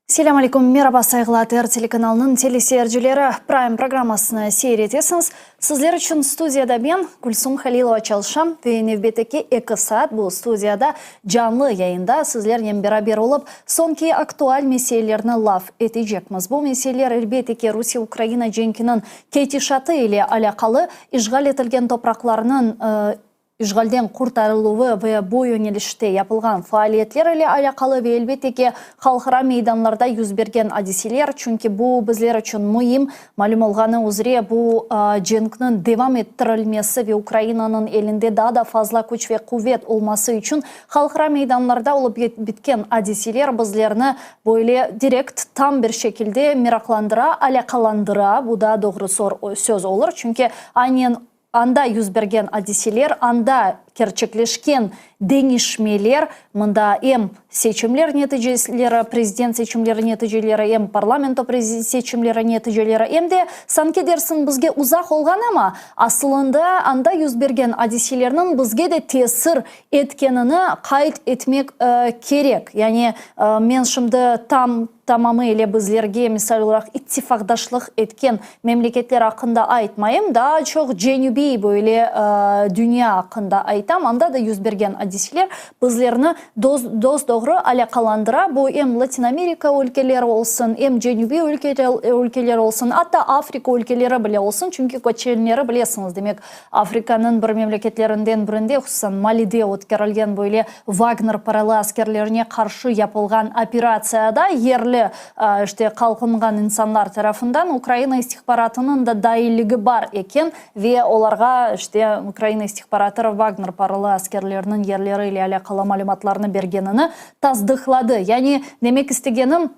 Selâm aleyküm, meraba, sayğılı ATR telekanalınıñ teleseyircileri, Prime programmasını seyir etesiñiz. Sizler içün studiyada men, Gülsum Halilova çalışam ve nevbetteki eki saat bu studiyada canlı yayında sizlernen beraber olıp, soñki aktual meselelerni laf etecekmiz. Bu meseleler, elbette ki, Rusiye-Ukraina cenkiniñ ketişatı ile alâqalı, işğal etilgen topraqlarnıñ, işğalden qurtarıluvı ve bu yöñelişte yapılğan faaliyetler ile alâqalı ve, elbette ki, halqara meydanlarda yüz bergen adiseler, çünki bu bizler içün müim. Malüm olğanı üzre, bu cenkniñ devam ettirilmesi ve Ukrainanıñ elinde daa da fazla küç ve quvet olması içün halqara meydanlarda olıp bitken adiseler bizlerni böyle direkt, tam bir şekilde meraqlandıra, alâqalandıra, bu daa doğru söz olur, çünki aynen Anda yüz bergen adiseler, anda kerçekleşken deñişmeler, mında em seçimler neticeleri, prezident seçimleri neticeleri, em parlamento seçimleri neticeleri, em de, sanki dersiñ, bizge uzaq olğan, amma asılında anda yüz bergen adiselerniñ bizge de tesir etkenini qayd etmek kerek. Yani men şimdi tam tamamı ile bizlerge, misal olaraq, ittifaqdaşlıq etken memleketler aqqında aytmayım, daa çoq cenübiy böyle dünya aqqında aytam, anda da yüz bergen adiseler bizlerni dos-doğru alâqalandıra, bu em Latin Amerika ülkeleri olsun, em cenübiy ülkeler olsun, atta Afrika ülkeleri bile olsun, çünki köçenleri bilesiñiz, demek, Afrikanıñ bir memleketlerinden birinde, hususan Malide ötkerilgen böyle Vagner paralı askerlerine qarşı yapılğan operatsiyada yerli, işte, qalqınğan insanlar tarafından Ukraina istihbaratınıñ da dailligi bar eken ve olarğa, işte, Ukraina istihbaratı Vagner paralı askerleriniñ yerleri ile alâqalı malümatlarnı bergenini tasdıqladı. Yani, demek istegenim,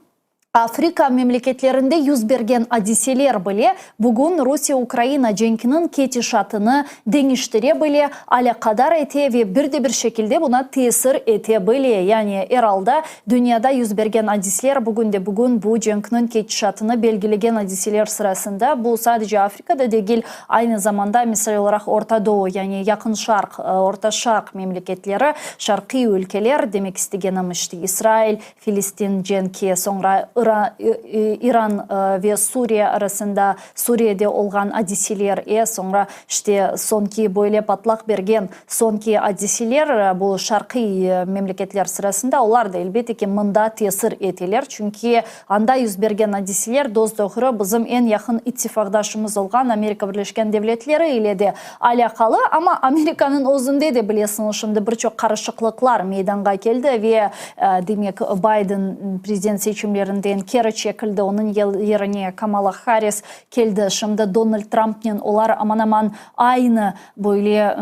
Afrika memleketlerinde yüz bergen adiseler bile bugün Rusiye-Ukraina cenkiniñ ketişatını deñiştire bile, alâqadar ete ve bir de bir şekilde buña tesir ete bile. Yani, er alda, dünyada yüz bergen adisler bugün de bugün bu cenkniñ ketişatını belgilegen adiseler sırasında, bu sadece Afrikada degil, aynı zamanda, misal olaraq, Orta Doğu, yani Yaqın Şarq, Orta Şarq memleketleri, şarqiy ülkeler, demek istegenim, işte, İsrail, Filistin cenki, soñra İran ve Suriye arasında, Suriyede olğan adiseler, soñra işte soñki böyle patlaq bergen soñki adiseler, bu şarqiy memleketler sırasında, olar da, elbette ki, mında tesir eteler, çünki anda yüz bergen adiseler dos-doğru bizim eñ yaqın ittifaqdaşımız olğan Amerika Birleşken Devletleri ile de alâqalı. Amma Amerikanıñ özünde de, bilesiñiz, şimdi bir çoq qarışıqlıqlar meydanğa keldi ve, demek, Bayden prezident seçimlerinden keri çekildi, onıñ yerine Kamala Harris keldi. Şimdi Donald Trumpnen olar aman-aman aynı böyle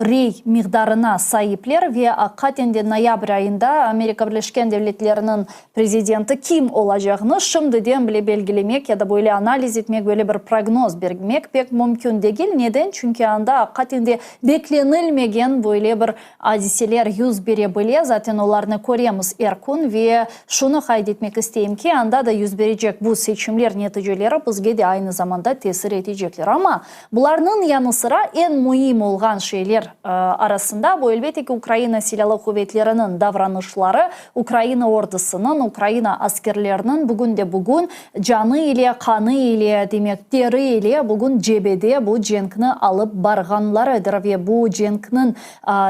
rey miqdarına saipler ve aqiqaten de noyabr ayında Amerika Birleşken Devletleriniñ prezidenti kim olacağını şimdiden bile belgilemek ya da böyle analiz etmek, böyle bir prognoz bermek pek mümkün degil. Neden? Çünki anda aqiqaten de beklenilmegen böyle bir adiseler yüz bere bile, zaten olarnı köremiz er kün ve şunı qayd etmek isteyim ki, anda da yüz berecek bu seçimler neticeleri bizge de aynı zamanda tesir etecekler. Amma Bularnıñ yanı sıra eñ müim olğan şeyler arasında, bu, elbette ki, Ukraina Silâlı Quvetleriniñ davranışları, Ukraina ordusınıñ, Ukraina askerleriniñ bugün-de-bugün canı ile, qanı ile, demek, teri ile bugün cebede bu cenkni alıp barğanlarıdır ve bu cenkniñ,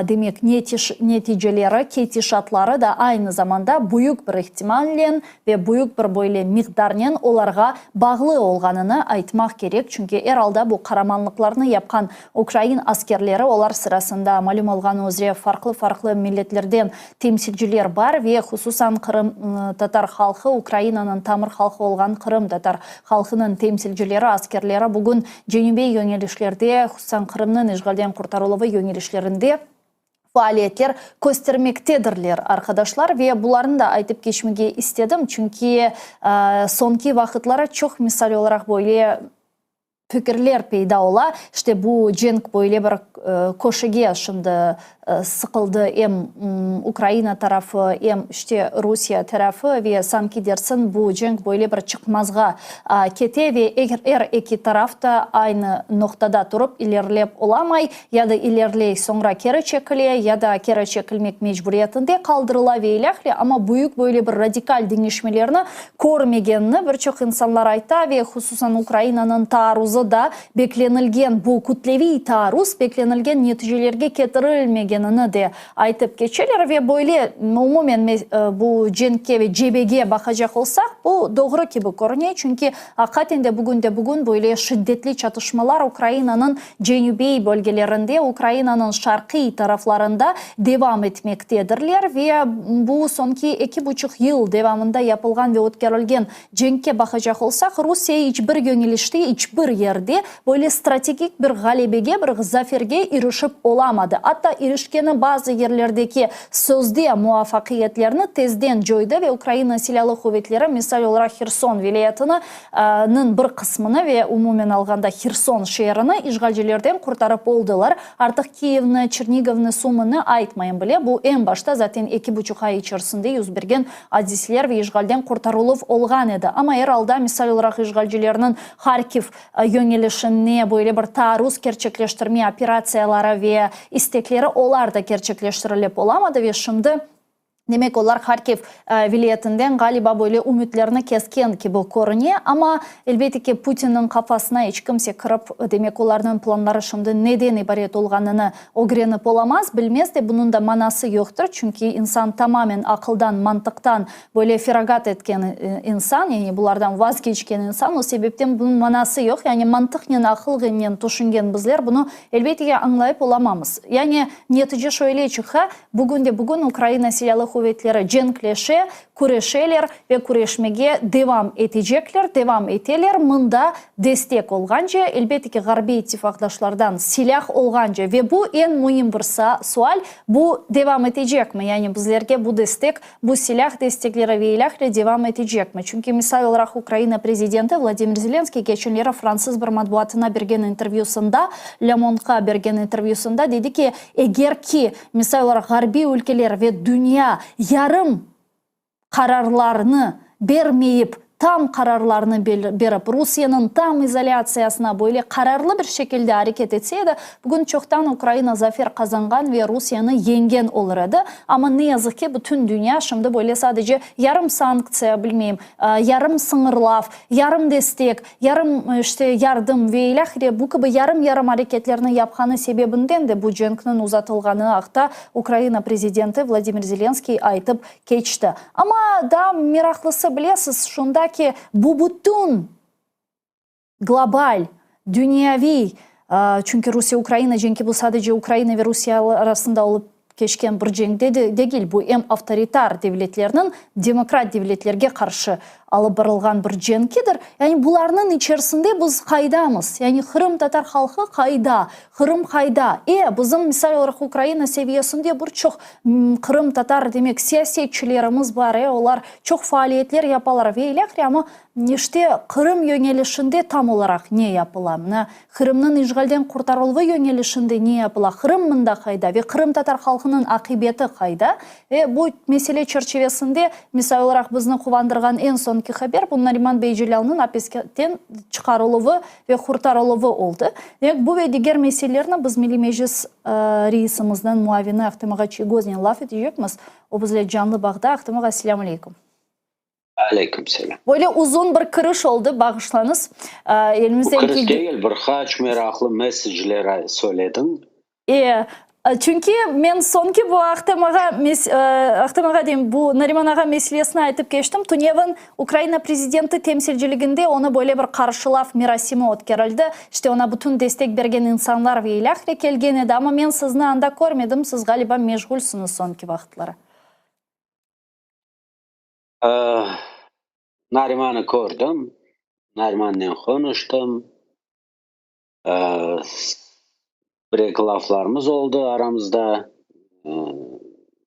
demek, neticeleri, ketişatları da aynı zamanda büyük bir ihtimalnen ve büyük bir böyle miqdarnen olarğa bağlı olğanını aytmaq kerek, çünki er alda bu qaramanlıqlarnı yapqan ukrain askerleri, olar sırasında, malüm olğanı üzre, farqlı-farqlı milletlerden temsilciler bar ve hususan qırımtatar halqı, Ukrainanıñ tamır halqı olğan qırımtatar halqınıñ temsilcileri, askerleri bugün cenübiy yöñelişlerde, hususan Qırımnıñ işğalden qurtarıluvı yöñelişlerinde faaliyetler köstermektedirler, arqadaşlar, ve bularnı da aytıp keçmege istedim, çünki soñki vaqıtları çoq, misal olaraq, böyle fikirler peyda ola, işte bu cenk böyle bir köşege şimdi. Sıqıldı em Ukraina tarafı, em işte Rusiye tarafı ve sanki dersin bu cenk böyle bir çıqmazğa kete ve er eki taraf da aynı noqtada turıp ilerilep olamay, ya da ileriley, soñra keri çekile, ya da keri çekilmek mecburiyetinde qaldırıla ve ilâhre, amma büyük böyle bir radikal deñişmelerni körmegenini bir çoq insanlar ayta ve hususan Ukrainanıñ taarruzı da Beklenilgen bu kütleviy taarruz beklenilgen neticelerge ketirilmegenini de aytıp keçeler ve böyle umumen bu cenkke ve cebege baqacaq olsaq, bu doğru kibi körüne, çünki aqiqaten de bugünde-bugün böyle şiddetli çatışmalar Ukrainanıñ cenübiy bölgelerinde, Ukrainanıñ şarqiy taraflarında devam etmektedirler ve bu soñki eki buçuq yıl devamında yapılğan ve ötkerilgen Cenkke baqacaq olsaq, Rusiye iç bir yöñelişte, iç bir yerde böyle strategik bir ğalebege, bir zaferge irişip olamadı. Atta irişkeni bazı yerlerdeki sözde muvafaqiyetlerni tezden coydı ve Ukraina Silâlı Quvetleri, misal olaraq, Herson vilâyetini, nıñ bir qısmını ve umumen alğanda Herson şeerini işğalcilerden qurtarıp oldılar. Artıq Kiyevni, Çernigovnı, Sumını aytmayım bile, bu eñ başta zaten eki buçuq ay içerisinde yüz bergen adisler ve işğalden qurtarıluv olğan edi. Amma er alda, misal olaraq, işğalcilerniñ Harkiv yöñelişine böyle bir taarruz kerçekleştirme operatsiyaları ve istekleri olar da kerçekleştirilip olamadı ve şimdi, demek, olar Harkiv vilâyetinden, ğaliba, böyle ümütlerini kesken kibi körüne. Amma, elbette ki, Putinniñ qafasına iç kimse kirip, demek, olarnıñ planları şimdi neden ibaret olğanını Ögrenip olamaz, bilmez de, bunıñ da manası yoqtır, çünki insan tamamen aqıldan, mantıqtan böyle feragat etken insan, yani bulardan vazgeçken insan, o sebepten bunıñ manası yoq, yani mantıqnen, aqılnen tüşüngen bizler bunı, elbette ki, añlayıp olamamız. Yani netice şöyle çıqa, bugün de bugün Ukraina Silâlı Quvetleri cenkleşe, küreşeler ve küreşmege devam etecekler, devam eteler, mında destek olğance, elbette ki, ğarbiy ittifaqdaşlardan silâh olğance ve bu eñ müim bir sual, bu devam etecekmi, yani bizlerge bu destek, bu silâh destekleri ve ilâhre devam etecekmi? Çünki, misal olaraq, Ukraina prezidenti Vladimir Zelenskiy keçenleri fransız bir matbuatına bergen intervyüsında, Le Monde-qa bergen intervyüsında dedi ki, eger ki, misal olaraq, ğarbiy ülkeler ve dünya yarım qararlarnı bermeyip, tam qararlarnı berip, Rusiyeniñ tam izolâtsiyasına böyle qararlı bir şekilde areket etse edi, bugün çoqtan Ukraina zafer qazanğan ve Rusiyeni yeñgen olur edi. Amma ne yazıq ki, bütün dünya şimdi böyle sadece yarım sanktsiya, bilmeyim, yarım sıñırlav, yarım destek, yarım, işte, yardım ve ilâhre bu kibi yarım-yarım areketlerni yapqanı sebebinden de bu cenkniñ uzatılğanı aqta Ukraina prezidenti Vladimir Zelenskiy aytıp keçti. Amma daa meraqlısı, bilesiz, şunda ki, bu bütün global, dünyaviy, çünki Rusiye-Ukraina cenki bu sadece Ukraina ve Rusiye arasında olıp keçken bir cenk degil, bu em avtoritar devletlerniñ demokrat devletlerge qarşı alıp barılğan bir cenkidir. Yani bularnıñ içerisinde biz qaydamız? Yani qırımtatar halqı qayda? Qırım qayda? E, bizim, misal olaraq, Ukraina seviyesinde bir çoq qırımtatar, demek, siyasetçilerimiz bar, e, olar çoq faaliyetler yapalar ve ilâhre, amma işte Qırım yöñelişinde tam olaraq ne yapıla? Mına, Qırımnıñ işğalden qurtarıluvı yöñelişinde ne yapıla? Qırım mında qayda ve qırımtatar halqınıñ aqibeti qayda? Ve bu mesele çerçivesinde, misal olaraq, bizni quvandırğan eñ soñki haber, bu Nariman bey Celâlnıñ apisten çıqarıluvı ve qurtarıluvı oldı. Demek, bu ve diger meselelerni biz Milliy Meclis reisimizniñ muavini Ahtem ağa Çiygoznen laf etecekmiz. O bizle canlı bağda. Ahtem ağa, selâm aleyküm. Aleyküm selâm. Böyle uzun bir kiriş oldı, bağışlañız. Elimizden Bu kiriş degil, bir qaç meraqlı mesajler söylediñ. E, çünki men soñki bu Ahtem ağa, Ahtem ağa deyim, bu Nariman ağa meselesini aytıp keçtim. Tünevin Ukraina prezidenti temsilciliginde onı böyle bir qarşılav merasimi ötkerildi. İşte oña bütün destek bergen insanlar ve ilâhre kelgen edi. Amma men sizni anda körmedim, siz, ğaliba, meşğulsıñız soñki vaqıtları. Narimanı kördim, Narimannen qonuştım. Bir-eki laflarımız oldı aramızda.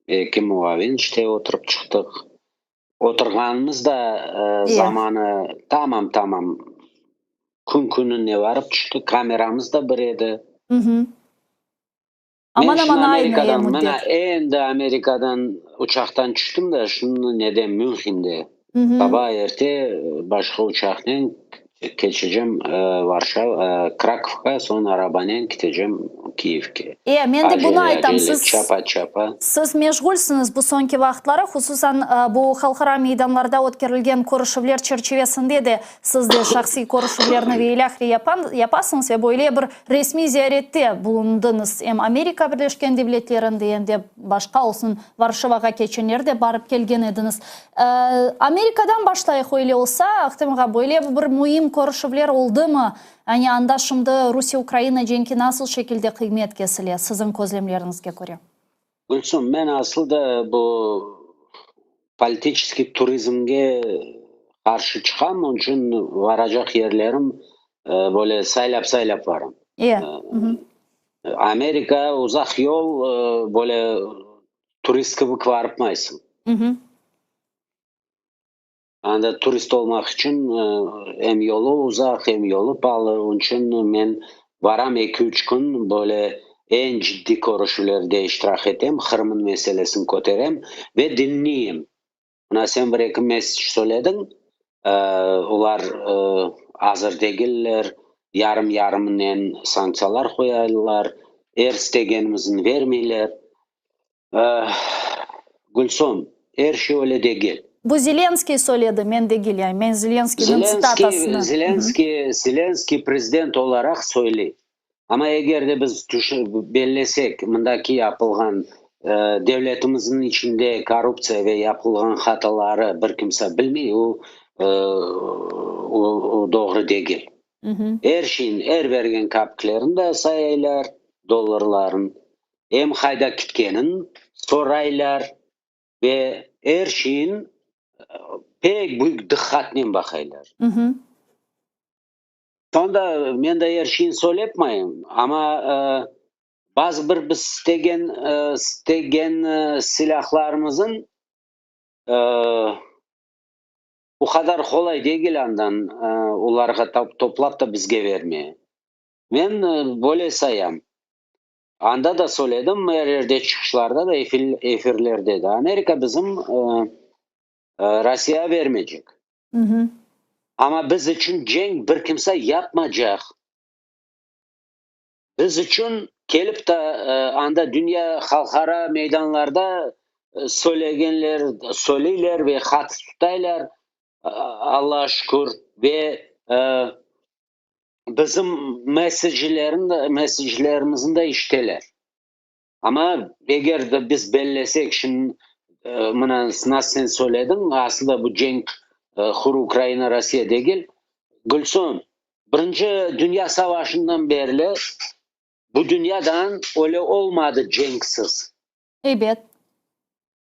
Eki muavin işte oturıp çıqtıq. Oturğanımız da zamanı tamam-tamam kün-kününe varıp tüşti. Kameramız da bir edi. Men Aman şimdi aman aynı Amerikadan, müddet. mına endi Amerikadan uçaqtan tüştüm da, şimdi nede, Münhende. Saba erte başqa uçaqnen keçecem Varşava, Krakovğa, soñ arabanen ketecem Kiyevge. E, men de bunı Acele, aytam. acele, Siz, çapa-çapa. siz meşğulsıñız bu soñki vaqıtları, hususan bu halqara meydanlarda ötkerilgen körüşüvler çerçivesinde de siz de şahsiy körüşüvlerni ve ilâhre yapan, yapasıñız ve böyle bir resmiy ziyarette bulundıñız em Amerika Birleşken Devletlerinde, em de başqa olsun Varşavağa keçenlerde barıp kelgen ediñiz. Amerikadan başlayıq öyle olsa, Ahtem ağa, böyle bir müim körüşüvler oldımı? Yani anda şimdi Rusiye-Ukraina cenki nasıl şekilde qıymet kesile, siziñ közlemleriñizge köre? Gülsüm, men aslı da bu politiçeskiy turizmge qarşı çıqam, onıñ içün varacaq yerlerim böyle saylap-saylap varam. Amerika uzaq yol, böyle turist kibi varıpmaysıñ. Anda turist olmaq içün em yolu uzaq, em yolu paalı. Onıñ içün men varam 2-3 kün, böyle eñ ciddiy körüşüvlerde iştirak etem, Qırımnıñ meselesini köterem ve diñleyim. Mına sen bir-eki message söylediñ, olar azır degiller, yarım-yarımınen sanktsiyalar qoyarlar, er istegenimizni vermeyler. Gülsüm, er şey öyle degil. Bu Zelenskiy söyledi, men degil, yani men Zelenskiyniñ tsitatasını. Zelenskiy prezident olaraq söyley. Amma eger de biz bellesek, mındaki yapılğan devletimizniñ içinde korruptsiya ve yapılğan hataları bir kimse bilmey, o doğru degil. Er şeyin, er bergen kapiklerini de sayaylar, dollarların, em qayda ketkenin soraylar ve er şeyin pek büyük diqqatnen baqaylar. Sonda men de er şeyni söylepmayım, amma bazı bir biz istegen silâhlarımızın o qadar qolay degil andan olarğa toplap da bizge vermeye. Men böyle sayam. Anda da söyledim, er yerde çıqışlarda da, efirlerde de. Amerika bizim Rossiya vermeycek. Amma biz içün cenk bir kimse yapmaycaq. Biz içün kelip de anda dünya halqara meydanlarda söylegenler, söyleyler ve hat tutaylar, Allağa şükür, ve bizim messaclarımıznı da işiteler. Amma eger de biz bellesek, şimdi mına nasıl sen söylediñ, aslında bu cenk hür Ukraina, Rossiya degil. Gülsüm, Birinci Dünya Savaşından berli bu dünyadan öyle olmadı cenksiz. Ebet.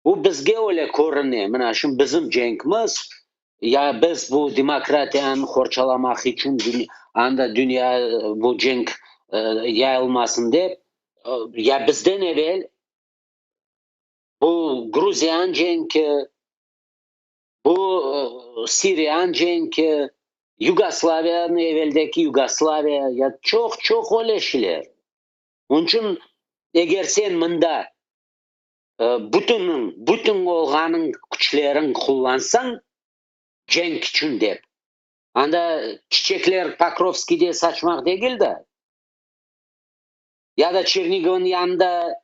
Bu bizge öyle körüne. Mına şimdi bizim cenkimiz, ya biz bu demokratiyanı qorçalamaq içün anda dünya bu cenk yayılmasın dep, ya bizden evel bu Gruziyanıñ cenki, bu Siriyanıñ cenki, Yugoslaviyanıñ eveldeki Yugoslaviya, ya çoq-çoq öyle şeyler. Onıñ içün eger sen mında bütüniñ, bütün olğanıñ küçleriñ qullansañ cenk içün dep, anda çiçekler Pokrovskiyde saçmaq degil de, ya da Çernigovnıñ yanında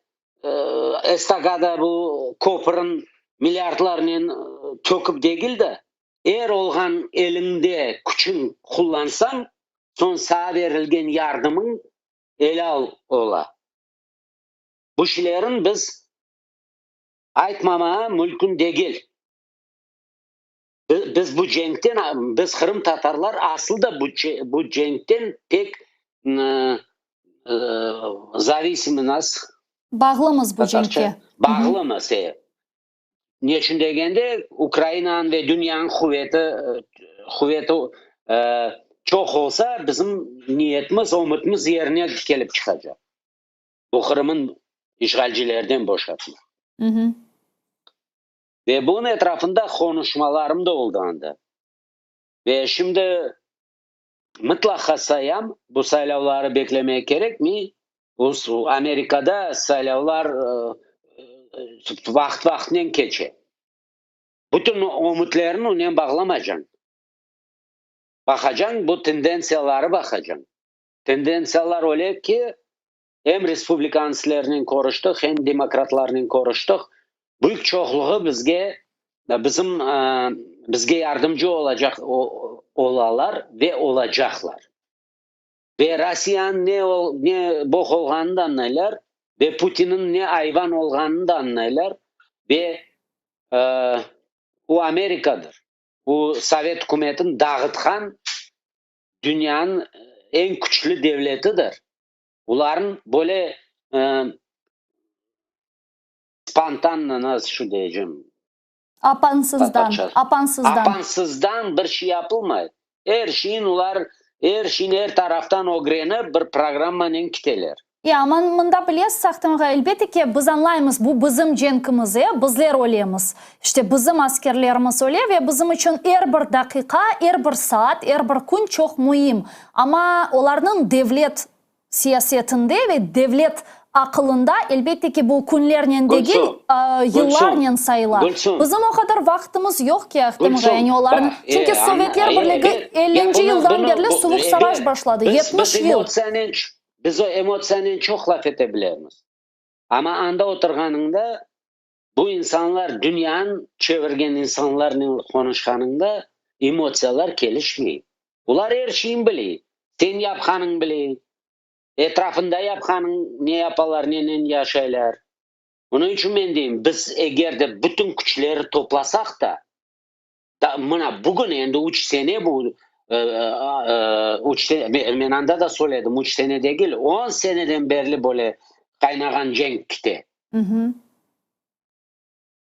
estakada bu köpürin milliardlarnen töküp degil de, er olğan eliñde küçüñ qullansañ, soñ saña berilgen yardımıñ elâl ola. Bu şeylerin biz aytmamağa mümkün degil. Biz bu cenkten, biz qırımtatarlar aslı da bu cenkten pek zavisimiz. Bağlımız bu cenkke. Bağlımız, e. Neçün degende, Ukrainanıñ ve dünyanıñ quveti çoq olsa, bizim niyetimiz, ümütimiz yerine kelip çıqacaq. Bu Qırımın işğalcilerden boşatmaq. Ve bunıñ etrafında qonuşmalarım da oldı anda. Ve şimdi mıtlaqa sayam, bu saylavları beklemek kerekmey. Amerikada saylavlar vaqıt-vaqıtnen keçe. Bütün ümütlerini onen bağlamacañ. Baqacañ, bu tendentsiyaları baqacañ. Tendentsiyalar öyle ki, em respublikanslernen körüştik, em demokratlarnen körüştik. Büyük çoqluğı bizge, bizim, bizge yardımcı olacaq olalar ve olacaqlar. Ve Rossiyanıñ ne ne boq olğanını da añlaylar, ve Putinniñ ne ayvan olğanını da añlaylar, ve o Amerikadır. O Sovet ükümetini dağıtqan dünyanıñ eñ küçlü devletidir. Olarnıñ böyle spontanno, nasıl şu deycem? Apansızdan, apansızdan. Apansızdan bir şey yapılmay. Er şeyin olar, er şeyni er taraftan ögrenip, bir programmanen kiteler. Ya, amma mında bilesiz, Ahtem ağa, elbette ki, biz añlaymız, bu bizim cenkimiz, e, bizler ölemiz. İşte, bizim askerlerimiz öle ve bizim içün er bir daqiqa, er bir saat, er bir kün çoq müim. Amma olarnıñ devlet siyasetinde ve devlet aqılında, elbette ki, bu künlernen degil, yıllarnen sayıla. Bizim o qadar vaqtımız yoq ki, Ahtem ağa, yani olarnıñ, çünki Sovetler Birligi ellinci yıldan berli Suvuq savaş başladı, 70 yıl. Biz emotsiyanen çoq laf ete bilemiz, amma anda oturğanıñda, bu insanlar, dünyanı çevirgen insanlarnen qonuşqanıñda emotsiyalar kelişmey. Olar er şeyni bile, sen yapqanıñ bile, etrafında yapqanıñ, ne yapalar, nenen yaşaylar. Onıñ içün men deyim, biz eger de bütün küçleri toplasaq da, da, mına bugün endi üç sene bu, üç sene, men anda da söyledim, üç sene degil, on seneden berli böyle qaynağan cenk kite.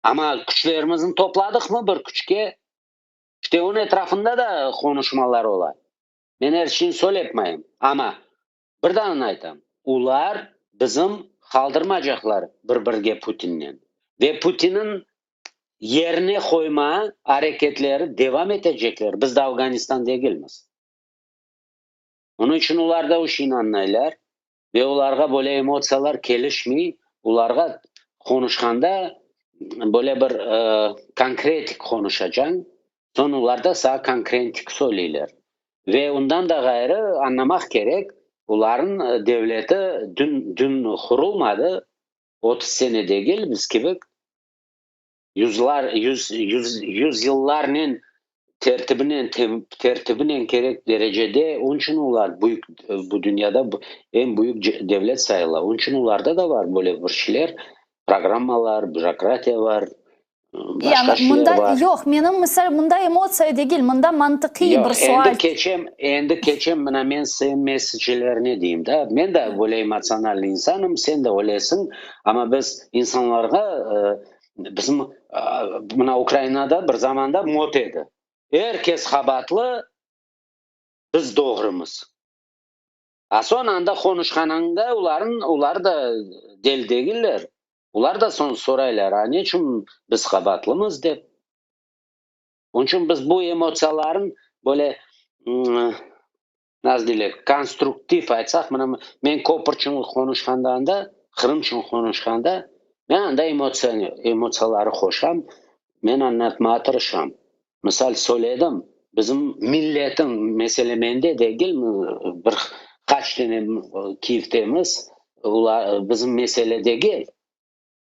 Amma küçlerimizni topladıqmı bir küçke, İşte onıñ etrafında da qonuşmalar ola. Men er şeyni söyletmeyim, amma bir danını aytam, olar bizim qaldırmacaqlar bir-birge Putinnen. Ve Putinniñ yerine qoyma areketleri devam etecekler, biz de Afganistan degilmiz. Onıñ içün olar da o şeyni añlaylar ve olarğa böyle emotsiyalar kelişmey, olarğa qonuşqanda böyle bir konkretik qonuşacañ, soñ olar da saña konkrentik söyleyler. Ve ondan da ğayrı añlamaq kerek, olarnıñ devleti dün dün qurulmadı, 30 sene degil, biz kibi yüzlar, yüz, yüz, yüzyıllarnen tertibinen, tertibinen kerek derecede, onıñ içün olar büyük, bu dünyada eñ büyük devlet sayıla. Onıñ içün olarda da var böyle bir şeyler, programmalar, bürokratiya var, başqa şeyler mında, var. Yoq, menim misal, mında emotsiya degil, mında mantıqiy yoq, bir sual. Endi keçem, endi keçem, mına men senin messencerlerine deyim da, men de böyle emotsionalnıy insanım, sen de öylesiñ, amma biz insanlarğa Bizim mına Ukrainada bir zamanda mot edi. Er kes qabaatlı, biz doğrumız. A soñ anda qonuşqanıñda olarnıñ, olar da deli degiller. Olar da soñ soraylar, a neçün biz qabaatlımız dep. Onıñ içün biz bu emotsiyaların böyle nasıl deyler, konstruktiv aytsaq, mına men köpür içün qonuşqanda anda, Qırım içün qonuşqanda, men anda emotsiyaları qoşam, men añlatmağa tırışam. Misal söyledim, bizim milletin, mesele mende degil, bir qaç tane Kiyevdemiz, bizim mesele degil,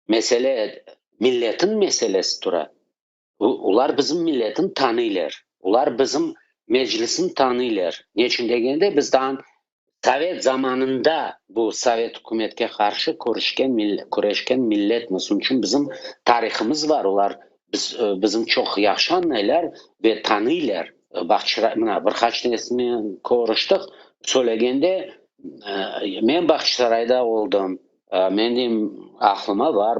mesele milletin meselesi tura. Olar bizim milletin tanıylar, olar bizim Meclisni tanıylar. Neçün degende, biz daa sovet zamanında bu sovet ükümetke qarşı körüşken, küreşken milletmiz. Onıñ içün bizim tarihımız bar, olar biz, bizim çoq yahşı añlaylar ve tanıylar. Bağçasaray, mına bir qaç tanesinen körüştik, söylegende, men Bağçasarayda oldım, Men deyim, aqlıma bar,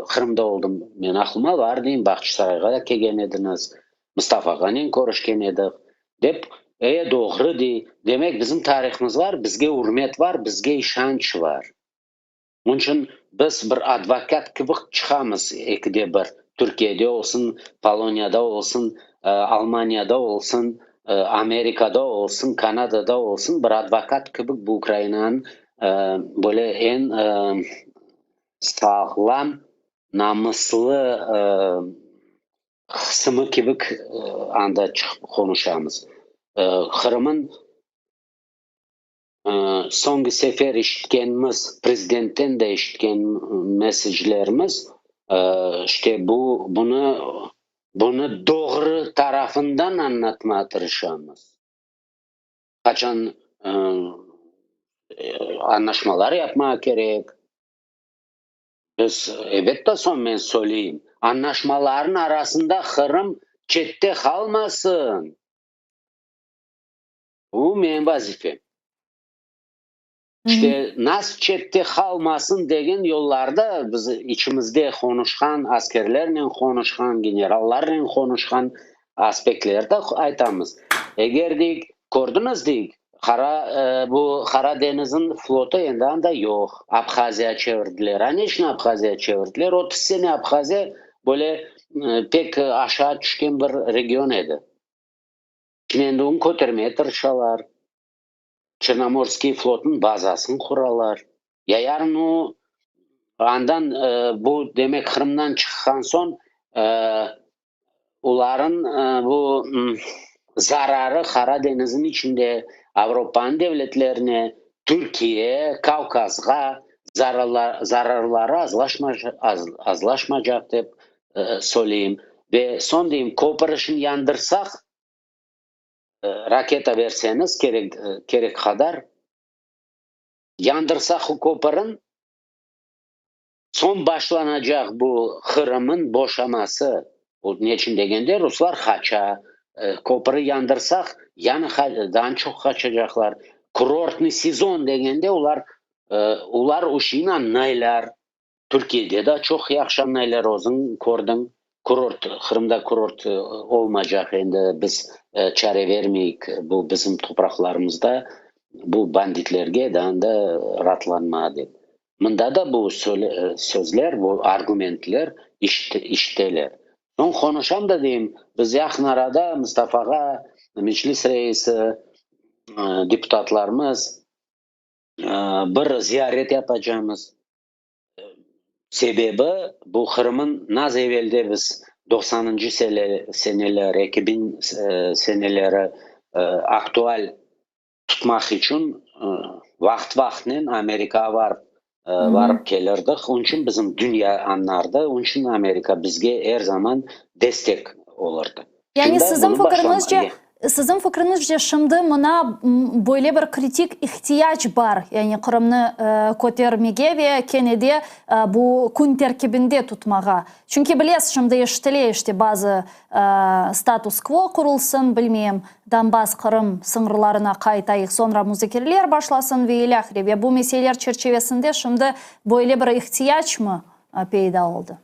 Qırımda oldım, men aqlıma bar deyim, Bağçasarayğa da kelgen ediñiz, Mustafa ağanen körüşken edik, dep, e, doğru dey. Demek, bizim tarihımız bar, bizge ürmet bar, bizge işanç bar. Onıñ içün biz bir advokat kibi çıqamız ekide bir, Türkiyede olsun, Poloniyada olsun, Almaniyada olsun, Amerikada olsun, Kanadada olsun, bir advokat kibi bu Ukrainanıñ. Böyle eñ sağlam, namıslı qısımı kibi anda çıqıp qonuşamız. Qırım'ın soñki sefer işitkenimiz, prezidentten de işitken meseclerimiz, işte bu, bunı, bunı doğru tarafından añlatmağa tırışamız. Qaçan añlaşmalar yapmağa kerek. Biz, elbette, soñ men söyleyim, añlaşmaların arasında Qırım çette qalmasın. Bu menim vazifem. İşte, nasıl çette qalmasın degen yollarda biz içimizde qonuşqan, askerlernen qonuşqan, generallarnen qonuşqan aspektlerdi aytamız. Eger, deyik, kördiñiz, deyik, Qara, bu Qara deñizniñ flotu endi anda yoq, Abhaziya çevirdiler. A ne içün Abhaziya çevirdiler? 30 sene Abhaziya böyle pek aşağı tüşken bir region edi. Şimdi endi onı kötermege tırışalar. Çernomorskiy flotnıñ bazasını quralar. Ya yarın o andan bu demek Qırımdan çıqqan soñ oların bu zararı Qara deñizniñ içinde Avropanıñ devletlerine, Türkiye, Kavkazğa zararları azlaşmaycaq dep söyleyim. Ve soñ deyim, köpür işin yandırsaq, raketa berseñiz kerek, kerek qadar, yandırsaq o köpürin, soñ başlanacaq bu Qırım'ın boşaması. O neçün degende, ruslar qaça, köpüri yandırsaq, yanı daa çoq qaçacaqlar. Kurortnıy sezon degende olar, olar o şeyni añlaylar. Türkiyede de çoq yahşı añlaylar, özüñ kördiñ, kurort, Qırımda kurort olmaycaq endi, biz çare vermeyik bu bizim topraqlarımızda bu banditlerge daa da raatlanma dep. Mında da bu sözler, bu argumentler işiteler. Soñ qonuşam da deyim, biz yaqın arada Mustafağa, Meclis reisi, deputatlarımız bir ziyaret yapacağımız. Sebebi, bu Qırım'ın naz evelde biz 90-ıncı seneler, 2000 seneleri aktual tutmaq içün vaqıt-vaqıtnen Amerikağa varıp, varıp kelirdik. Onıñ içün bizim dünya añlardı, onıñ içün Amerika bizge er zaman destek olurdı. Yani siziñ fikriñizce, siziñ fikriñizce şimdi mına böyle bir kritik ihtiyac bar, yani Qırımnı kötermege ve kene de bu kün terkibinde tutmağa. Çünki bilesiz, şimdi eşitile işte bazı status-kvo qurulsın, bilmeyim, Donbass, Qırım sıñırlarına qaytayıq, soñra muzakereler başlasın ve ilâhre. Ve bu meseleler çerçevesinde şimdi böyle bir ihtiyacmı peyda oldı?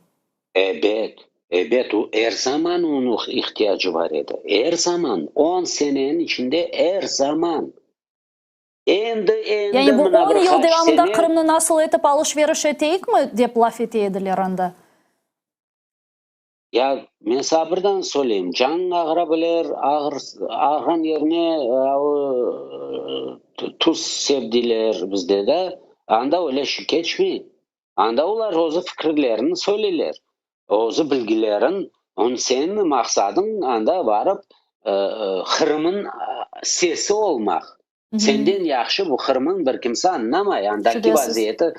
Ebet, ebet, o er zaman onıñ ihtiyacı bar edi, er zaman, on seneniñ içinde er zaman. Endi, endi Yani bu mına on bir yıl qaç devamında sene. Qırımnı nasıl etip alış-veriş eteyikmi, dep laf ete ediler anda? Ya, men saña birden söyleyim, canıñ ağıra bilir, ağır, ağırğan yerine tuz sep deyler bizde de, anda öyle şey keçmey. Anda olar özü fikirlerini söyleyler, özü bilgilerin, onı seniñ maqsadıñ anda barıp Qırım'ın sesi olmaq. Senden yahşı bu Qırım'ın bir kimse añlamay, andaki vaziyeti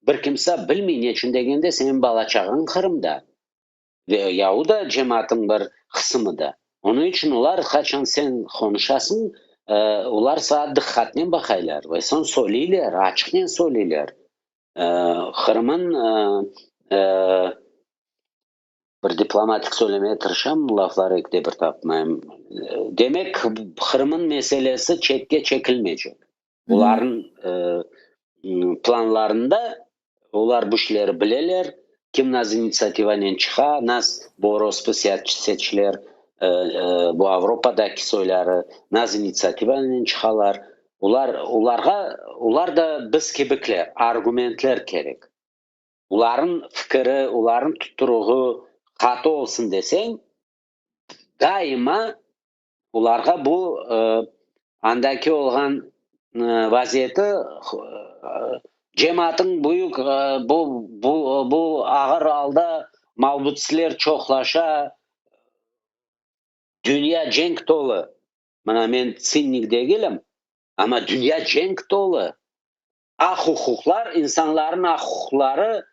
bir kimse bilmey, neçün degende seniñ bala-çağañ Qırımda ve ya da cemaatın bir qısımı da. Onıñ içün olar qaçan sen qonuşasıñ, olar saña diqqatnen baqaylar ve soñ söyleyler, açıqnen söyleyler. Qırım'ın bir diplomatik söylemeye tırışam, lafları ekide bir tapmayım. Demek, Qırım'ın meselesi çetke çekilmeycek. Olarnıñ planlarında olar bu işleri bileler, kim naz initsiativanen çıqa, naz bu orospu siyasetçiler, bu Avropadaki soyları naz initsiativanen çıqalar. Olar, olarğa, olar da biz kibikler, argumentler kerek. Olarnıñ fikiri, olarnıñ tutturuğı qatı olsun deseñ, daima olarğa bu andaki olğan. vaziyeti cemaatın büyük bu bu bu ağır alda malbutsler çoqlaşa, dünya cenk tolu. Mına men tsinik degilim, amma dünya cenk tolu. Aq-uquqlar, insanların aq-uquqları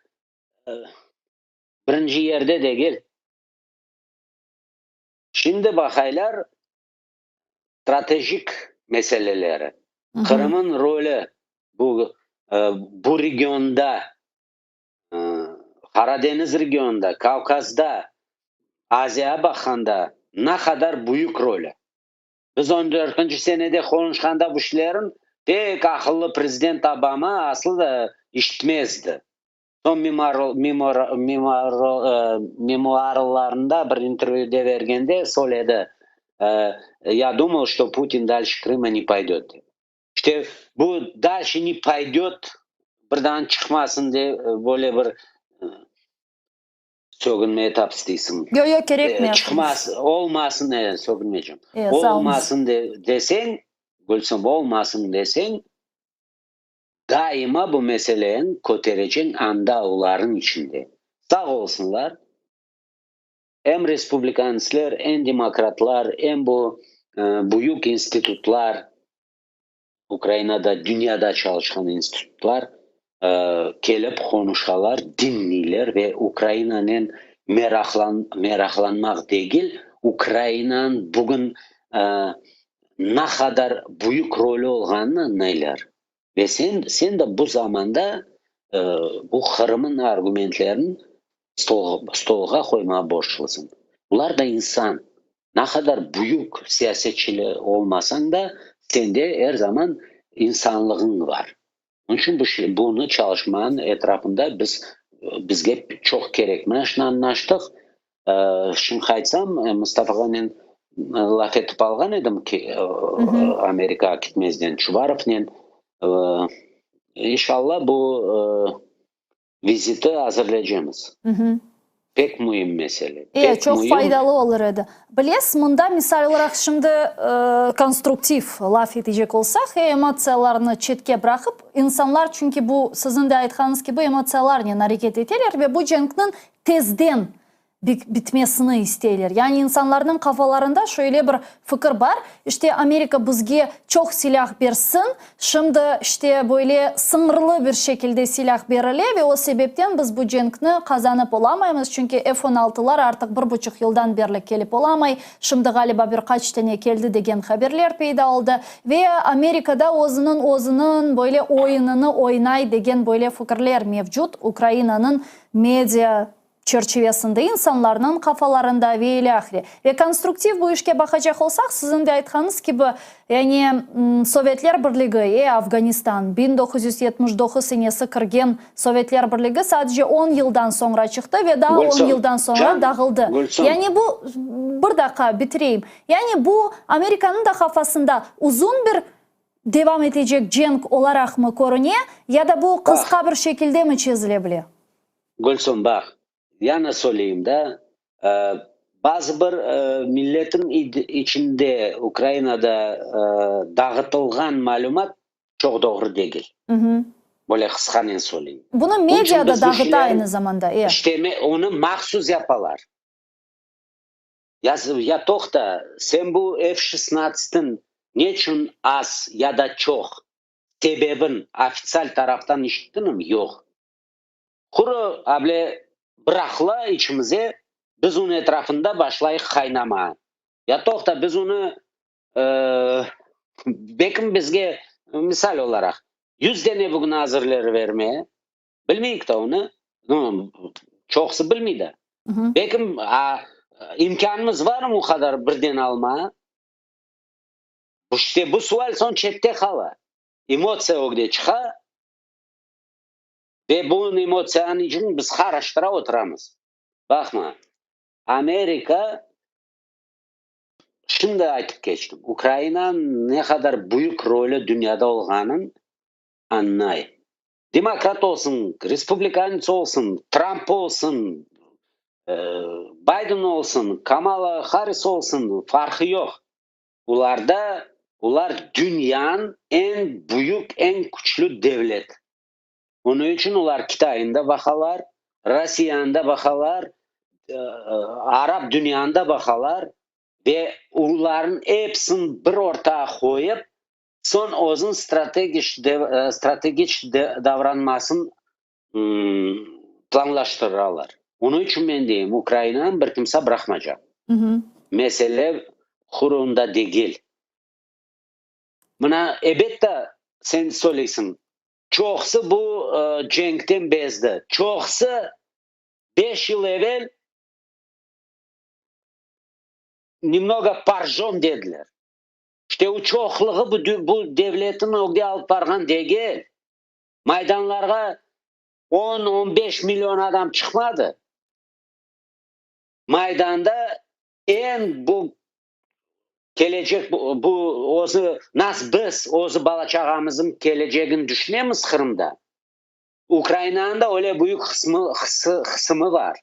birinci yerde degil. Şimdi baqaylar stratejik meseleleri. Qırım'ın rolü bu bu regionda, Qara deñiz regionında, Kavkazda, Aziyağa baqqanda ne qadar büyük rolü. Biz 14-nci senede qonuşqanda bu işlerin pek aqıllı prezident Obama aslı da işitmezdi. Soñ memuarlarında bir intervyude bergende söyledi: "Я думал, что Путин дальше Крыма не пойдет". İşte bu дальше не пойдет birden çıqmasın de böyle bir sögünmeye tap isteysiñ. Yoq, yoq, kerekmey. Çıqmaz, olmasın, sögünmeycem. Olmasın deseñ, Gülsüm, olmasın deseñ, daima bu meseleni kötereceñ anda olarnıñ içinde. Sağ olsunlar. Em respublikansler, em demokratlar, em bu büyük institutlar, Ukrainada, dünyada çalışqan institutlar kelip qonuşalar, diñleyler ve Ukrainanen meraqlanmaq degil, Ukrainanıñ bugün ne qadar büyük rolü olğanını añlaylar. Ve sen de bu zamanda bu Qırım'ın argumentlerini stolğa qoymağa borçlısıñ. Bular da insan. Ne qadar büyük siyasetçi olmasañ da, sende er zaman insanlığıñ bar. Onıñ içün bu bunı çalışmanıñ etrafında biz bizge çoq kerek. Mına şunı añlaştıq. Şimdi qaytsam, Mustafağanen laf etip alğan edim ki, Amerikağa ketmezden Çubarovnen. İnşallah bu viziti azırlaycağımız. Pek müim mesele. Evet, çoq faydalı olur edi. Bilesiz, mında misal olaraq şimdi konstruktiv laf etecek olsaq, emotsiyalarnı çetke bıraqıp, insanlar çünki bu siziñ de aytqanıñız kibi emotsiyalarnen areket eteler ve bu cenkniñ tezden bitmesini isteyler. Yani insanlarnıñ qafalarında şöyle bir fikir bar, işte Amerika bizge çoq silâh bersin, şimdi işte böyle sıñırlı bir şekilde silâh berile ve o sebepten biz bu cenkni qazanıp olamaymız, çünki F-16lar artıq bir buçuq yıldan berli kelip olamay, şimdi ğaliba bir qaç tane keldi degen haberler peyda oldı ve Amerika da özüniñ özüniñ böyle oyunını oynay degen böyle fikirler mevcut Ukrainanıñ media çerçivesinde insanlarnıñ qafalarında ve ilâhre. Ve konstruktiv bu işke baqacaq olsaq, siziñ de aytqanıñız kibi, yani Sovetler Birligi, Afganistan, 1979 senesi kirgen Sovetler Birligi sadece 10 yıldan soñra çıqtı ve daa 10 yıldan soñra dağıldı. Yani bu, bir daqqa bitireyim, yani bu Amerikanıñ da qafasında uzun bir devam etecek cenk olaraqmı körüne ya da bu qısqa bir şekilde mi çezile bile? Gülsüm, baq, yana söyleyim da, bazı bir milletin içinde Ukrainada dağıtılğan malümat çoq doğru degil. Böyle qısqanen söyleyim. Bunı media da dağıta aynı zamanda. İşte onı mahsus yapalar. Ya, ya toqta, sen bu F-16'nıñ neçün az ya da çoq sebebin ofitsial taraftan işittiñmi? Yoq. Quru able bıraqla içimize, biz onıñ etrafında başlayıq qaynama. Ya toqta, biz onı belkim bizge misal olaraq 100 dene bugün azırlar verme, bilmeyik da onı, çoqusı bilmey da. Belkim imkânımız varmı o qadar birden alma? İşte bu sual soñ çette qala. Emotsiya ögde çıqa ve bu emotsiyanıñ içün biz qarıştıra oturamız. Baqma, Amerika, şimdi aytıp keçtim, Ukrainanıñ ne qadar büyük rolü dünyada olğanın añlay. Demokrat olsun, respublikanets olsun, Tramp olsun, Bayden olsun, Kamala Harris olsun, farqı yoq. Olarda. Olar dünyanıñ eñ büyük, eñ küçlü devlet. Onıñ içün olar Kitayını da baqalar, Rossiyanı da baqalar, arap dünyanı da baqalar ve olarnıñ episini bir ortağa qoyıp, soñ özüniñ strategik davranmasını planlaştıralar. Onıñ içün men deyim, Ukrainanı bir kimse bıraqmaycaq. Mesele Qırımda degil. Mına, ebette, sen söyleysiñ, çoqusı bu cenkten bezdi. Çoqusı beş yıl evel nemnogo porjom dediler. İşte o çoqluğı bu devletniñ ögde alıp barğan degil. Maydanlarğa on, on beş million adam çıqmadı. Maydanda eñ bu kelecek bu özü nas biz özü bala-çağamıznıñ kelecegini düşünemiz Qırımda. Ukrainanıñ da öyle büyük qısmı qısımı bar.